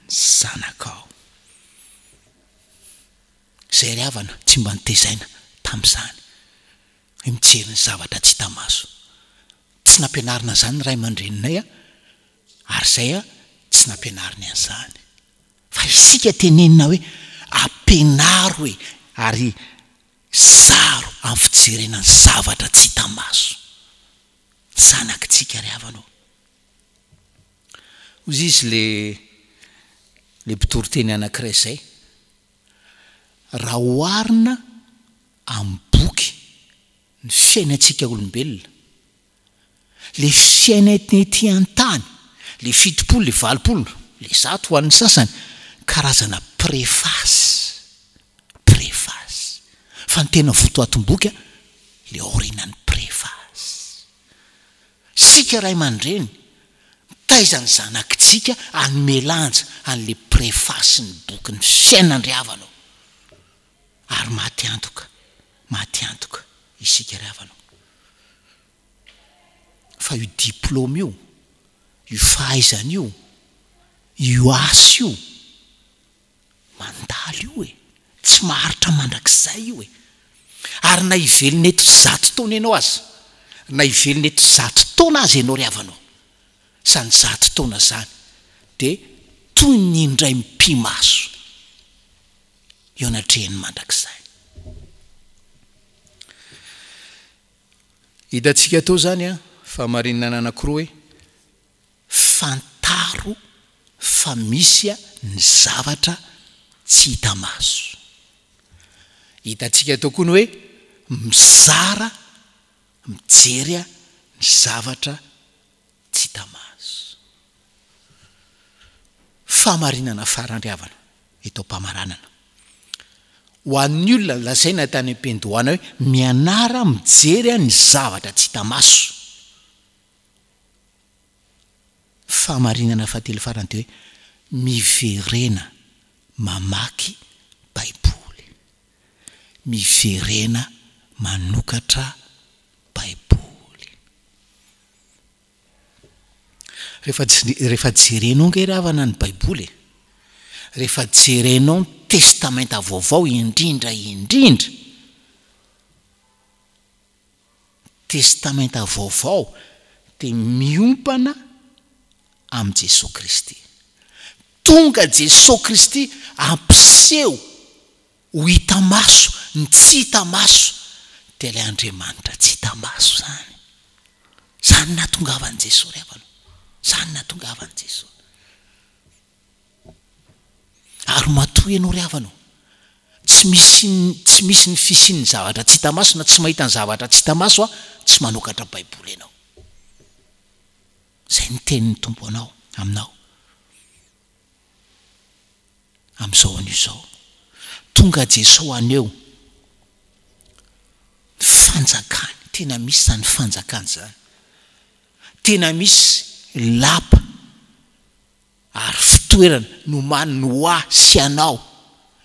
ny zanakao. Izay ry havana tsy mba notezaina tamin'izany, hoe mijery ny zavatra tsy hita maso. Tsy nampianarina an'izany ny ray aman-dreninay ary izay tsy nampianariny an'izany. Fa isika tenenina hoe ampianaro e, ary zaro amin'ny fijerena ny zavatra tsy hita maso. Ny zanakitsika ry havana ô. Hozy izy le le mpitory teny anankiray izay, raha oharina amin'ny boky ny fiainantsika olombelona, le fiainana ety an-tany, le 70, le 80, le 100 ho an'ny sasany, karazana préface, préface. Fa ny tena votoatim-boky le aorianan'ny préface. Isika ray aman-dreny, mitaiza ny zanakitsika hanome lanja an'le préface ny bokin'ny fiainan-dry havana ô. Ary maty antoka, maty antoka isika ry havana ô. Fa io diplôme io, io fahaizana io, io asa io, mandalo io e! Tsy maharitra mandrakizay io e! Ary na hivelona eto zato taona ianao aza, na hivelona eto zato taona aza ianao ry havana ô, izany zato taona izany dia toy ny indray mipi-maso eo anatrehan'ny mandrakizay. Hitantsika teo izany an, fahamarinana anankiroa hoe, fantaro fa misy ny zavatra tsy hita maso. Hitantsika teo koa ny hoe mizara mijery ny zavatra tsy hita maso. Fahamarinana farany ry havana, eto am-pamaranana. Ho an'ny olona lazaina tany am-piandohana hoe mianara mijery ny zavatra tsy hita maso. Fahamarinana fahatelo farany dia hoe miverena mamaky Baiboly. Miverena manokatra Baiboly. Rehefa rehefa jerenao ange ry havana ny Baiboly e, rehefa jerenao ny Testamenta Vaovao indrindra indrindra, Testamenta Vaovao dia miompana amin'i Jesoa Kristy. Tonga Jesoa Kristy hampiseho ho hita maso ny tsy hita maso, dia ilay Andriamanitra tsy hita maso izany. Izany no nahatongavan'i Jesoa ry havana. Izany no nahatongavan'i Jesoa. Ary matoa ianao ry havana o, tsy misy tsy misy ny fisian'ny zavatra tsy hita maso na tsy mahita ny zavatra tsy hita maso a, tsy manokatra baiboly ianao. Izay ny tenin'ny Tompo anao, aminao. Amin'izao anio izao. Tonga Jesoa haneho ny fanjakany, tena misy izany fanjakany izany. Tena misy lapa. Ary fitoerana nomaniny ho ahy sy anao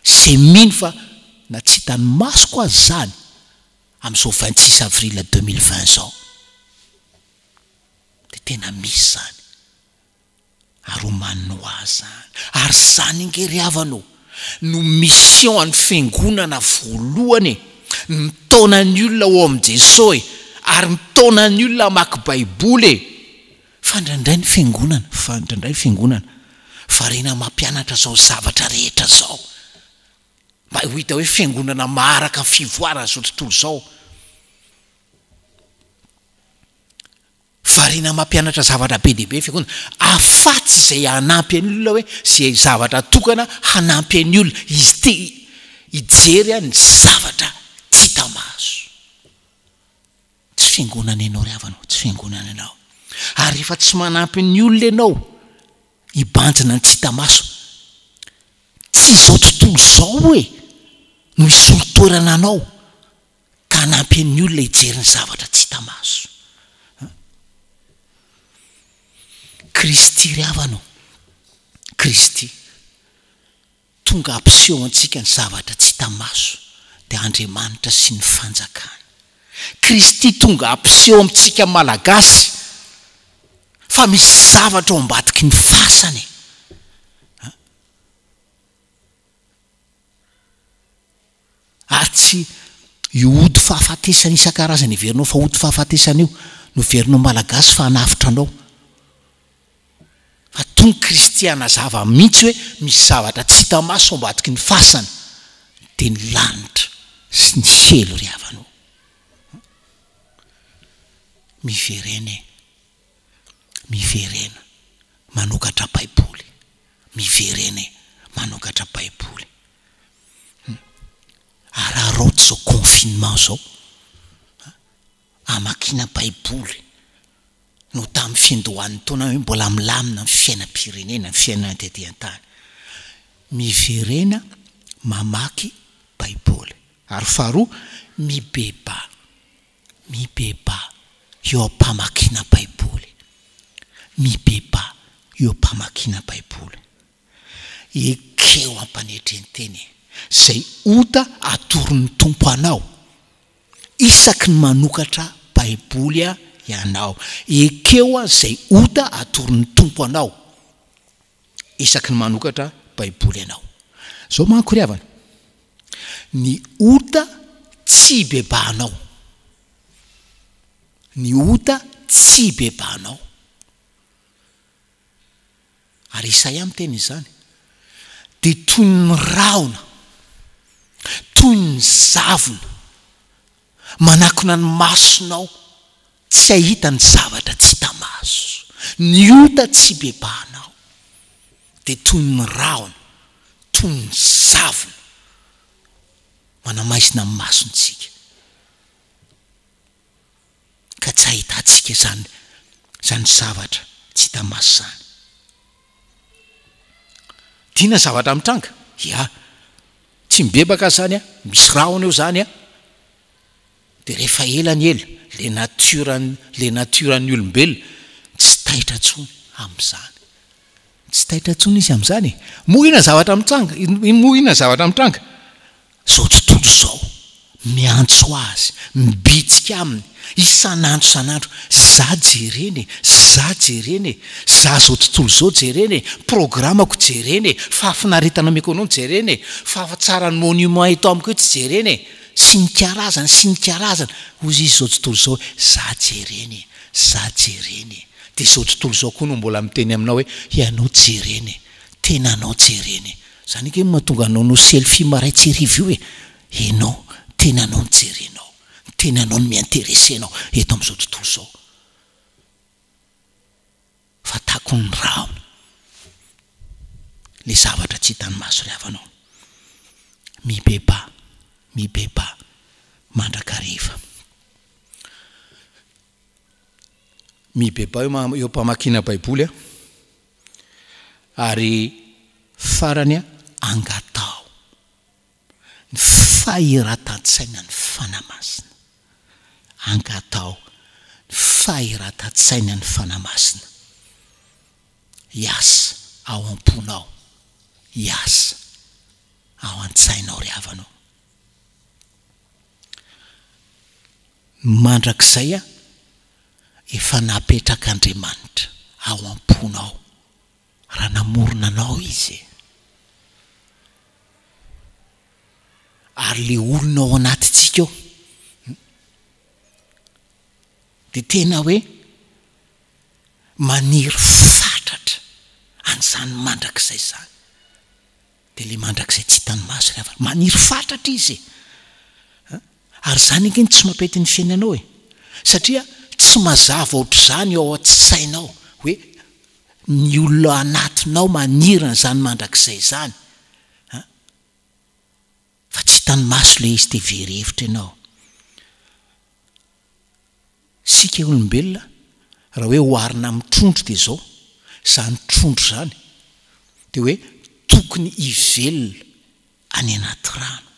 izay mino fa na tsy hitan'ny masoko aza izany amin'izao 26 avril 2020 izao dia tena misy izany ary omaniny ho ahy izany. Ary izany ange ry havana ô no mission an'ny fiangonana voalohany e! Ny mitaona ny olona ho ao amin'i Jesoa e! Ary mitaona ny olona hamaky baiboly e! Fa indraindray ny fiangonana, fa indraindray ny fiangonana variana mampianatra izao zavatra rehetra izao. Mba ho hita hoe fiangonana maharaka ny fivoarana izao tontolo izao. Variana mampianatra zavatra be dia be ny fiangonana. Afatsy izay hanampy an'ny olona hoe izay zavatra tokana hanampy an'ny olona izy te hijery ny zavatra tsy hita maso. Tsy fiangonana ianao ry havana ô, tsy fiangonana ianao. Ary rehefa tsy manampy ny olona ianao hibanjina ny tsy hita maso, tsy izao tontolo izao e no hisolo toerana anao ka hanampy ny olona hijery ny zavatra tsy hita maso. Kristy ry havana ô, Kristy. Tonga hampiseho antsika ny zavatra tsy hita maso dia Andriamanitra sy ny fanjakany. Kristy tonga hampiseho amintsika Malagasy fa misy zavatra ao ambadiky ny fasana e! Ary tsy io ody fahafatesana isan-karazany heverinao fa ody fahafatesana io no heverinao Malagasy fa hanavotra anao. Fa tony Kristy hanazava mihitsy hoe misy zavatra tsy hita maso ao ambadiky ny fasana dia ny lanitra sy ny helo ry havana o. Miverena e. Miverena manokatra baiboly. Miverena e manokatra baiboly. Araraoty izao confinement izao hamakiana baiboly no tamin'ny fiandohan'ny taona hoe mbola milamina ny fiainam-pirenena, ny fiainana tety an-tany. Miverena mamaky baiboly. Ary faharoa, mibebaha. Mibebaha eo am-pamakiana baiboly. Mibebaha eo am-pamakiana baiboly. Ekeo am-panetren-tena e! Izay ota atoron'ny Tompo anao isaky ny manokatra Baiboly ianao. Ekeo izay ota atoron'ny Tompo anao isaky ny manokatra Baiboly ianao. Izao manko ry havana, ny ota tsy ibebahanao, ny ota tsy ibebahanao. Ary Isaia miteny izany, dia toy ny rahona, toy ny zavona, manakona ny masonao tsy hahita ny zavatra tsy hita maso. Ny ota tsy ibebahanao dia toy ny rahona, toy ny zavona. Manamaizina ny masontsika. Ka tsy ahitantsika izany izany zavatra tsy hita maso izany. Dina zavatra mitranga? Ya. Tsy mibebaka izany an, misy rahona eo izany an. Dia rehefa ela ny ela, le nature le nature an'ny olombelona tsy taitra intsony amin'izany. Tsy taitra intsony izy amin'izany e! Moa inona zavatra mitranga? Moa inona zavatra mitranga? Izao tontolo izao, miantso azy, mibitsika aminy, isan'andro isan'andro, za jerena e, za jerena e, za izao tontolo izao jerena e, programako jerena e, fahafinaretana omeko anao jerena e, fahatsaran'ny monument eto amiko eto jerena e, sy ny karazany sy ny karazany, hoy izy izao tontolo izao, za jerena e, za jerena e. Dia izao tontolo izao koa no mbola miteny aminao hoe ianao jerena e, tenanao jerena e. Izany ange no mahatonga anao no selfie marain-tsy hariva io e, ianao, tenanao no jerenao, ny tenanao no mi-interesser anao eto amin'izao tontolo izao. Fa takon'ny rahona ilay zavatra tsy hitan'ny maso ry havanao. Mibebaha, mibebaha mandrakariva. Mibebaha eo am-pamakiana Baiboly ary farany angataho ny fahiratan-tsainan'ny Fanahy Masina. Angataho ny fahiratan-tsainan'ny Fanahy Masina hiasa ao am-ponao, hiasa ao an-tsainao ry havana ô. Mandrakizay a, efa napetrak'Andriamanitra ao am-ponao raha namorona anao Izy e. Ary le olona ao anatintsika ao dia tena hoe maniry fatratra an'izany mandrakizay izany. Dia ilay mandrakizay tsy hitan'ny maso ry havana. Maniry fatratra izy e! Ary izany ange no tsy mampety ny fiainanao e! Satria tsy mazava ohatr'izany ao an-tsainao hoe ny olona anatinao maniry an'izany mandrakizay izany. Fa tsy hitan'ny maso ilay izy dia very hevitra ianao. Isika olombelona raha hoe oharina amin'ny trondro dia izao, izany trondro izany dia hoe tokony hivelona any anaty rano.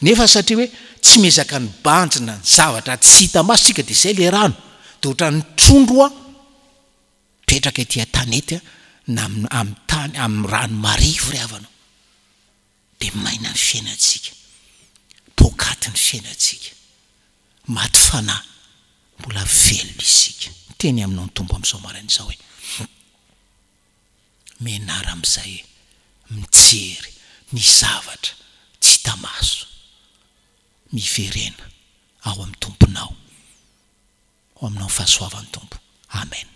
Nefa satria hoe tsy miezaka mibanjina ny zavatra tsy hita maso isika dia izay ilay rano, dia ohatran'ny trondro mipetraka ety an-tanety na amin'ny tany, amin'ny rano marivo ry havana. Dia maina ny fiainantsika, poakaty ny fiainantsika, maty fanahy, mbola velona isika. Miteny aminao ny Tompo amin'izao maraina izao hoe, Mianara amin'izay mijery ny zavatra tsy hita maso. Miverena ao amin'ny Tomponao. Ho aminao ny fahasoavan'ny Tompo. Amen.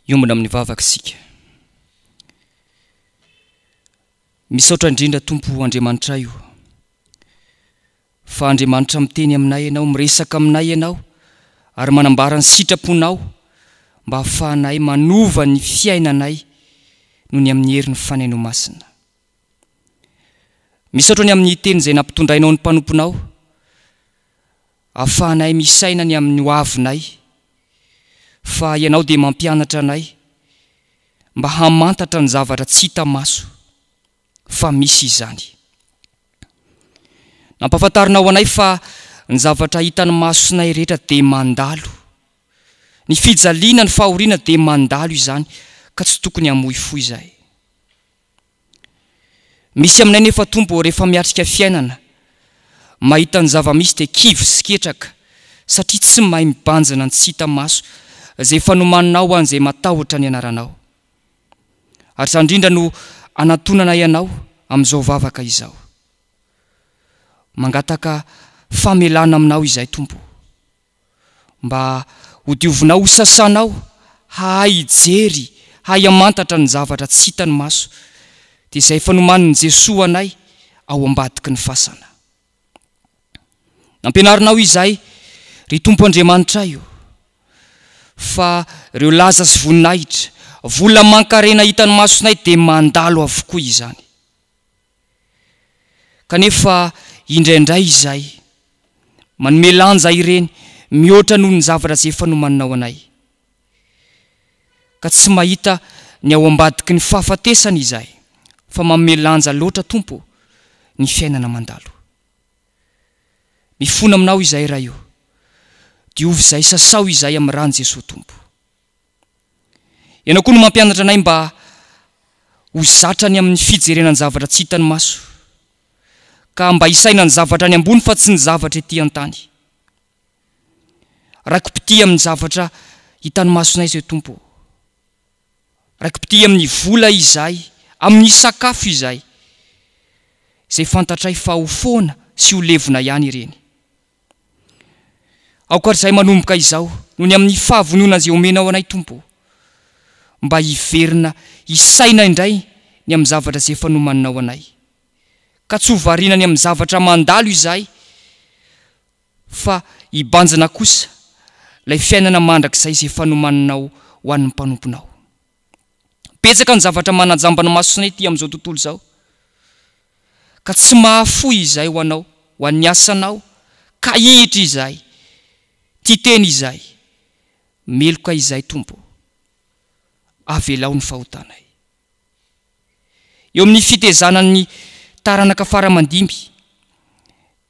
Hiombona amin'ny vavaka isika. Misaotra indrindra Tompo Andriamanitray o. Fa Andriamanitra miteny aminay Ianao, miresaka aminay Ianao ary manambara ny sitraponao mba hahafahanay manova ny fiainanay noho ny amin'ny herin'ny Fanahinao Masina. Misaotra ny amin'ny teny izay nampitondrainao ny mpanomponao, ahafahanay misaina ny amin'ny hoavinay, fa Ianao dia mampianatra anay mba hamantatra ny zavatra tsy hita maso. Fa misy izany. Nampahafantarinao anay fa ny zavatra hitan'ny masonay rehetra dia mandalo. Ny fijaliana, ny fahoriana dia mandalo izany ka tsy tokony hamoy fo izahay. Misy aminay nefa Tompo ô rehefa miatrika fiainana, mahita ny zava-misy dia kivy sy ketraka satria tsy mahay mibanjina ny tsy hita maso izay efa nomaninao ho an'izay matahotra ny anaranao. Ary izany indrindra no anatonanay Anao amin'izao vavaka izao. Mangataka famelana aminao izahay Tompo ô. Mba ho diovinao ho sasanao hahay hijery, hahay hamantatra ny zavatra tsy hitan'ny maso, dia izay efa nomanin'i Jesoa anay ao ambadiky ny fasana. Nampianarinao izahay, ry Tompo Andriamanitray o, fa ireo laza sy voninahitra, vola aman-karena hitan'ny masonay dia mandalo avokoa izany. Kanefa indraindray izay manome lanja ireny mihoatra noho ny zavatra izay efa nomaninao anay. Ka tsy mahita ny ao ambadiky ny fahafatesana izahay fa manome lanja loatra Tompo ô ny fiainana mandalo. Mifona aminao izahay Ray ô. Diovy izahay sasao izahay amin'ny ran'i Jesoa Tompo. Ianao koa no mampianatra anay mba ho zatra ny amin'ny fijerena ny zavatra tsy hitan'ny maso, ka mba hisaina ny zavatra any ambony fa tsy ny zavatra ety an-tany. Raiki-pitia amin'ny zavatra hitan'ny masonay izay Tompo ô. Raiki-pitia amin'ny vola izahay, amin'ny sakafo izahay, izay fantatray fa ho foana sy ho levona ihany ireny. Aoka ry izahay manomboka izao, noho ny amin'ny fahavonona izay omenao anay, Tompo ô, mba hiverina hisaina indray ny amin'ny zavatra izay efa nomaninao anay, ka tsy ho variana ny amin'ny zavatra mandalo izahay, fa hibanjina kosa ilay fiainana mandrakizay izay efa nomaninao ho an'ny mpanomponao. Betsaka ny zavatra manajamba ny masonay ety amin'izao tontolo izao, ka tsy mahafoy izahay ho anao, ho an'ny asanao, ka hihitra izahay, tia tena izahay, meloka izahay Tompo ô, avelao ny fahotanay. Eo amin'ny fitezana ny taranaka fara aman-dimby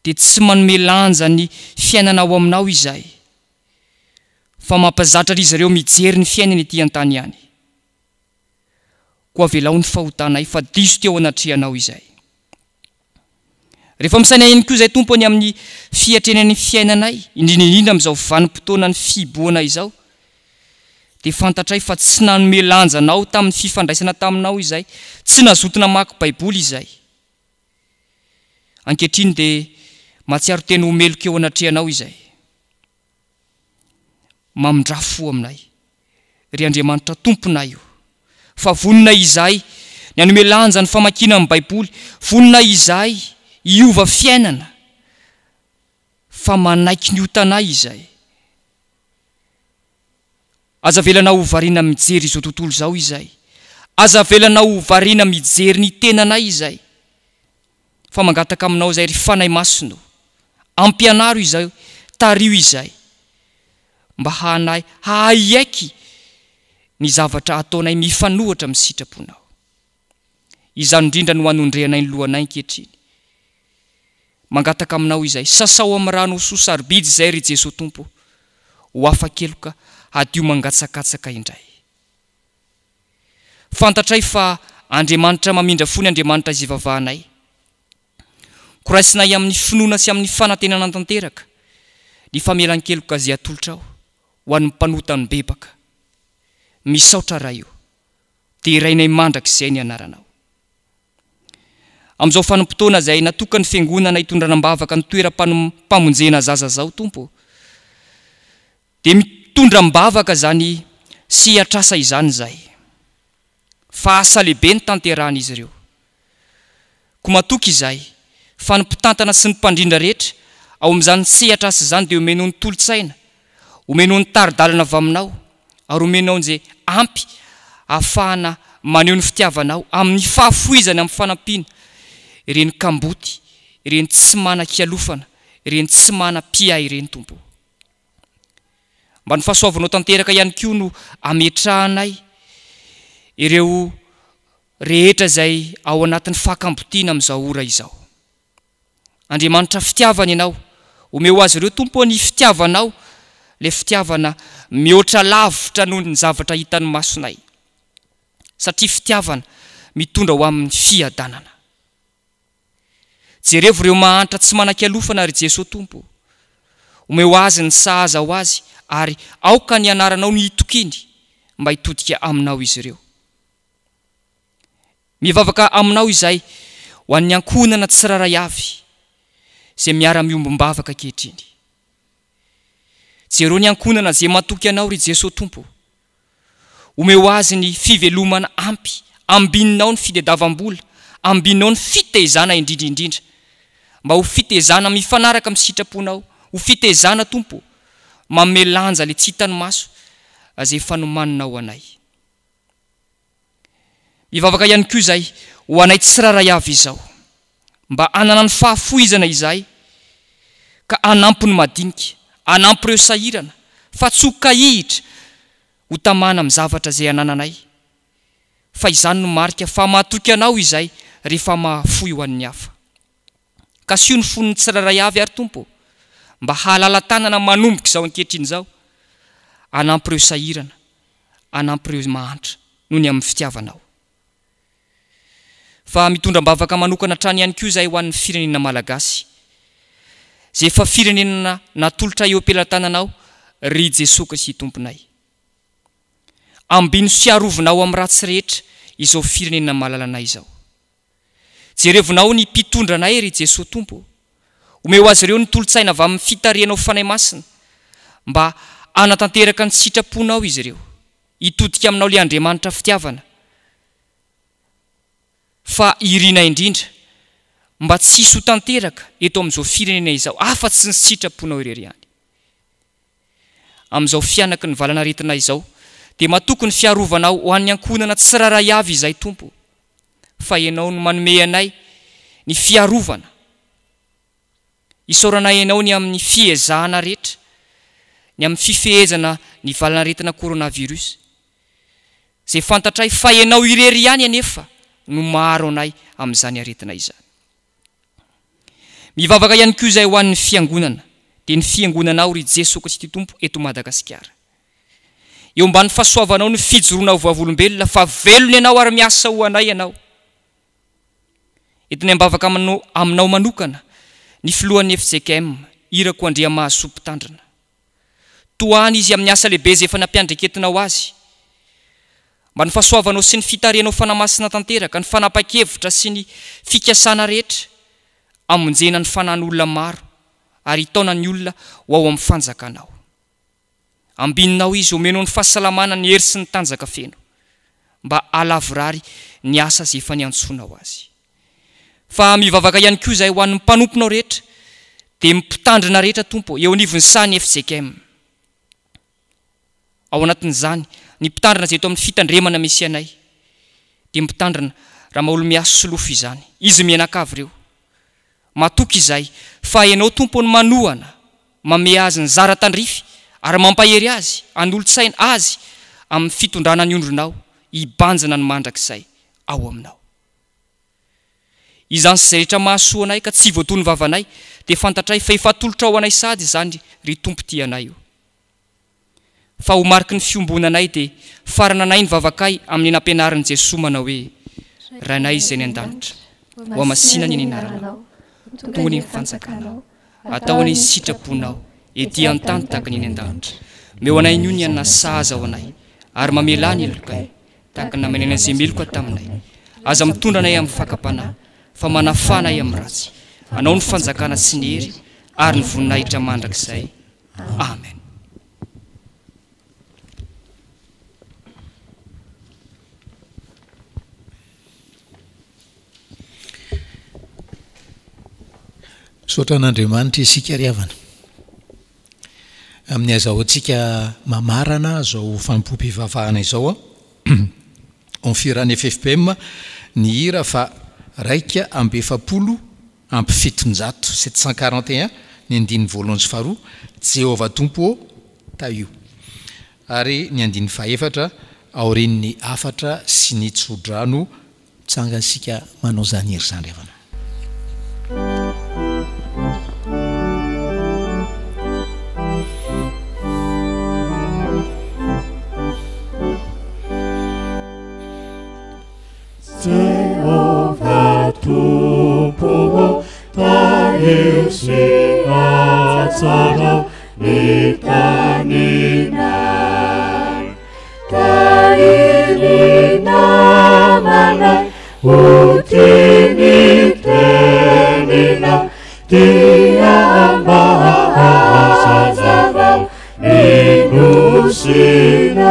dia tsy manome lanja ny fiainana ao aminao izahay, fa mampazatra ry zareo mijery ny fiainana ety an-tany ihany. Koa avelao ny fahotanay fa diso teo anatrehanao izahay. Rehefa misaina ihany koa izahay Tompo ny amin'ny fiatrena ny fiainanay, indrindra indrindra amin'izao vanim-potoanan'ny fihibohana izao, dia fantatray fa tsy nanome lanja Anao tamin'ny fifandraisana taminao izahay, tsy nazoto namaky Baiboly izahay. Ankehitriny dia mahatsiaro tena ho meloka eo anatrehanao izahay. Mamindrà fo aminay, ry Andriamanitra Tomponay o! Fa vonona izahay ny hanome lanja ny famakiana ny Baiboly, vonona izahay hiova fiainana, fa manaiky ny otanay izahay. Aza avelanao ho variana mijery izao tontolo izao izahay. Aza avelanao ho variana mijery ny tenanay izahay. Fa mangataka aminao izahay ry Fanahy Masina o! Ampianaro izahay, tariho izahay, mba hanahy hahay hiaiky ny zavatra ataonay mifanohitra amin'ny sitraponao. Izany indrindra no anondrehanay ny lohanay ankehitriny. Mangataka aminao izahay, sasao amin'ny rano soa sarobidy izay ry Jesoa Tompo o! Ho afa-keloka hadio mangatsakatsaka indray. Fantatray fa Andriamanitra mamindra fo ny Andriamanitra izay ivavahanay. Koa raisinay amin'ny finoana sy amin'ny fanantenana tanteraka ny famelan-keloka izay atolotrao ho an'ny mpanota mibebaka. Misaotra Ray o! Derainay mandrakizay ny anaranao. Amin'izao fanompotoana izay natokan'ny Fiangonana hitondrana am-bavaka ny toeram-pamonjena zaza izao Tompo o! Dia mitondra am-bavaka izany sehatr'asa izany izahay. Fa asa lehibe no tanterahan'izy ireo. Koa matoky izahay fa ny mpitantana sy ny mpandrindra rehetra ao amin'izany sehatr'asa izany dia omenao ny tolo-tsaina, omenao ny tari-dalana avy aminao ary omenao izay ampy ahafahana maneho ny fitiavanao amin'ny fahafoizana amin'ny fanampiana ireny kamboty, ireny tsy manan-kialofana, ireny tsy manam-piahy ireny Tompo o. Mba ny fahasoavanao tanteraka ihany koa no ametrahanay ireo rehetra izay ao anatin'ny fahakambotiana amin'izao ora izao. Andriamanitra fitiavana Ianao, omeo azy ireo Tompo ô ny fitiavanao, ilay fitiavana mihoatra lavitra noho ny zavatra hitan'ny masonay, satria fitiavana mitondra ho amin'ny fiadanana. Jerevo ireo mahantra tsy manan-kialofana ry Jesoa Tompo ô. Omeo azy ny sahaza ho azy ary aoka ny anaranao no hitokiany mba hitodika aminao izy ireo. Mivavaka aminao izahay ho an'ny ankohonana tsirairay avy izay miara-miombom-bavaka ankehitriny. Jereo ny ankohonana izay matoky Anao ry Jesoa Tompo o. Omeo azy ny fivelomana ampy, ambininao ny fitediavam-bola, ambininao ny fitezana indrindra indrindra, mba ho fitezana mifanaraka amin'ny sitraponao, ho fitezana Tompo o, manome lanja le tsy hitan'ny maso izay efa nomaninao anay. Mivavaka ihany koa izahay ho anay tsirairay avy izao, mba hanana ny fahafohizana izahay ka hanampy ny madinika, hanampy ireo sahirana, fa tsy ho kahihitra ho tamana amin'ny zavatra izay anananay, fa izany no marika fa matoky Anao izahay rehefa mahafoy ho an'ny hafa. Kasiho ny fon'ny tsirairay avy ary Tompo ô, mba hahalala-tanana manomboka izao ankehitriny izao, hanampy ireo sahirana, hanampy ireo mahantra noho ny amin'ny fitiavanao. Fa mitondra am-bavaka manokana hatrany ihany koa izahay ho an'ny firenena malagasy, izay efa firenena natolotra eo am-pelatananao ry Jesoa Kristy Tomponay. Ambino sy arovinao amin'ny ratsy rehetra izao firenena malalanay izao. Jerevonao ny mpitondra anay ry Jesoa Tompo ô. Omeo azy ireo ny tolo-tsaina avy amin'ny fitarihanao Fanahy Masina mba hanatanteraka ny sitraponao izy ireo, hitodika aminao le Andriamanitra fitiavana fa irina indrindra mba tsy hisy ho tanteraka eto amin'izao firenena izao afa-tsy ny sitraponao irery ihany. Amin'izao fihanaky ny valan'aretina izao dia matoky ny fiarovanao ho an'ny ankohonana tsirairay avy izahay Tompo fa Ianao no manome anay ny fiarovana. Isaoranay Ianao ny amin'ny fiezahana rehetra, ny amin'ny fifehezana ny valan'aretina coronavirus, izay fantatray fa Ianao irery ihany anefa no maharo anay amin'izany aretina izany. Mivavaka ihany koa izahay ho an'ny Fiangonana, dia ny Fiangonanao ry Jesoa Kristy Tompo eto Madagasikara. Eo ambany fahasoavanao ny fijoroana ho vavolombelona fa velona Ianao ary miasa ho anay Ianao. Entinay am-bavaka aminao manokana ny filohan'ny fjkm, Irako Andriamahasoa Mpitandrina. Tohano izy amin'ny asa lehibe izay efa nampiandreketinao azy. Mba ny fahasoavanao sy ny fitarihanao Fanahy Masina tanteraka, ny fanapahan-kevitra sy ny fikasana rehetra hamonjena ny fanahin'olona maro ary hitaona ny olona ho ao amin'ny fanjakanao. Ambininao izy, omenao ny fahasalamana, ny hery sy ny tanjaka feno, mba hahalavorary ny asa izay efa niantsoanao azy. Fa mivavaka ihany koa izahay ho an'ny mpanomponao rehetra, dia ny mpitandrina rehetra, Tompo ô, eo anivon'ny sahan'ny fjkm. Ao anatin'izany, ny mpitandrina izay eto amin'ny fitandremana misy anay, dia mpitandrina Ramaholimihaso Solofo izany. Izy mianakavy ireo. Matoky izahay fa Ianao Tompo no manohana, mamehy azy ny zara tandrify ary mampahery azy, hanolo-tsaina azy amin'ny fitondrana ny ondrinao hibanjina ny mandrakizay ao aminao. Izany sy izay rehetra mahasoa anay ka tsy voatono vavanay dia fantatray fa efa atolotrao anay sahady izany ry Tompo tia anay o. Fa ho mariky ny fiombonanay dia farananay ny vavakay amin'ny nampianarin'i Jesoa manao hoe, Rainay izay any an-danitra, hohamasina anie ny anaranao, ho tonga anie ny fanjakanao, atao anie ny sitraponao, ety an-tany tahaka ny eny an-danitra. Omeo anay anio ny hanina sahaza ho anay, ary mamelà ny helokay, tahaka ny namenanay izay meloka taminay. Aza mitondra anay amin'ny fakam-panahy, fa manafà anay amin'ny ratsy. Anao ny fanjakana sy ny hery ary ny voninahitra mandrakizay. Amen. Misaotra an'Andriamanitra isika ry havana. Amin'ny azahoantsika mamarana izao fanompoam-pivavahana izao ao amin'ny fihiran'ny FFPM ny hira fa 741, 741, ny andininy voalohany sy faharoa, Jehovah Tompo ô, tahio. Ary ny andininy fahefatra, aorian'ny hafatra sy ny tsodrano. Mitsangana isika manao izany hira izany ry havana. Jehovah Tompo ô, tahio sy hatsarao ny taninay. Tahio ny namanay ho tia ny teninao, dia mba hazavao ny nosinay.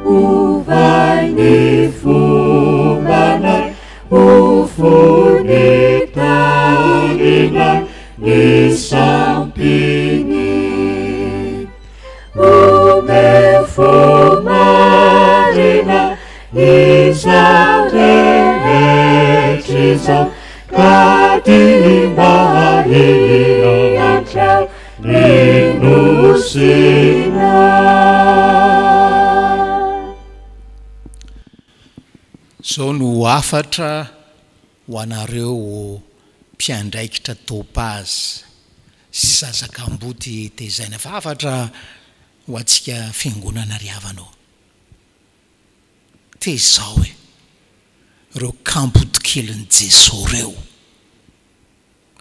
Ovay ny fombanay ho fony taninay ny sampiny. Omeo fo marina izao rehetra izao ka dia mba hiantra ny nosinay. Izao no hafatra ho anareo mpiandraikitra Topaz sy zaza kamboty tezaina fa hafatra ho antsika fiangonana ry havana ô. Tezao e! Reo kamboty kelin'i Jeso reo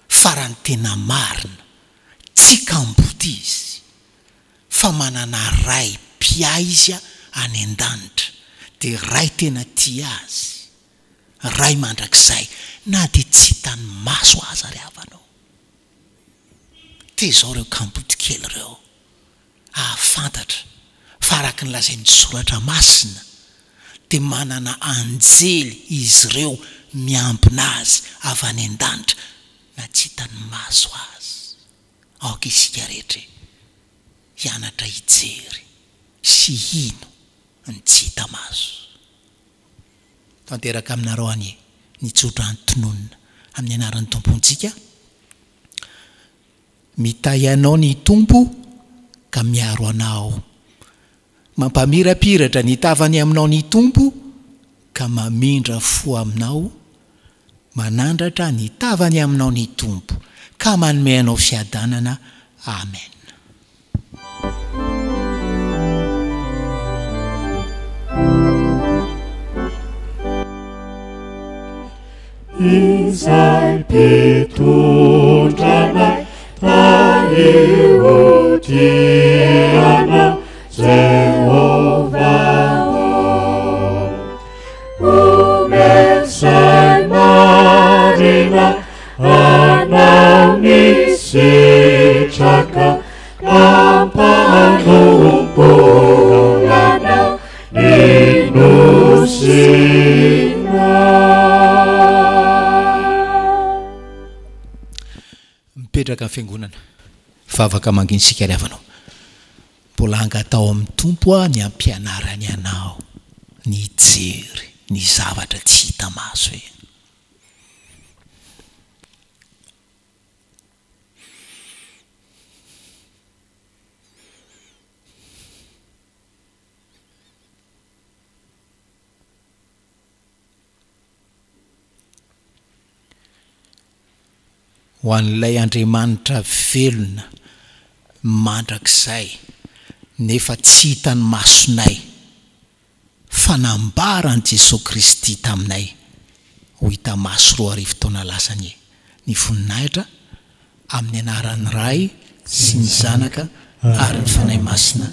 fa raha ny tena marina tsy kamboty izy fa manana Ray mpiahy izy any an-danitra dia Ray tena tia azy Ray mandrakizay na dia tsy hitan'ny maso aza ry havana ô! Tezao ireo kamboty kely ireo hahafantatra fa araka ny lazain'ny Soratra Masina dia manana anjely izy ireo miambina azy avy any an-danitra na tsy hitan'ny maso aza. Aoka isika rehetra hianatra hijery sy hino ny tsy hita maso. Tanteraka aminareo anie ny tsodrano tononina amin'ny anaran'ny Tompontsika. Mitahy anao ny Tompo ka miaro anao. Mampamirapiratra ny tavany aminao ny Tompo ka mamindra fo aminao. Manandratra ny tavany aminao ny Tompo ka manome anao fiadanana. Amen. Izay mpitondra anay tahio ho tia anao Jehovah ô. Omeo saina marina hanao ny sitraka ka mpanompo anao ny nosinay. Mipetraka ny fiangonana. Vavaka mangina isika ry havana ô. Mbola angataho amin'ny Tompo aho ny hampianarany anao ny hijery ny zavatra tsy hita maso e. Ho an'ilay Andriamanitra velona mandrakizay nefa tsy hitan'ny masonay fa nambaran'i Jesoa Kristy taminay ho hita maso 2000 taona lasa anie ny voninahitra amin'ny anaran'ny Ray sy ny Zanaka ary ny Fanahy Masina.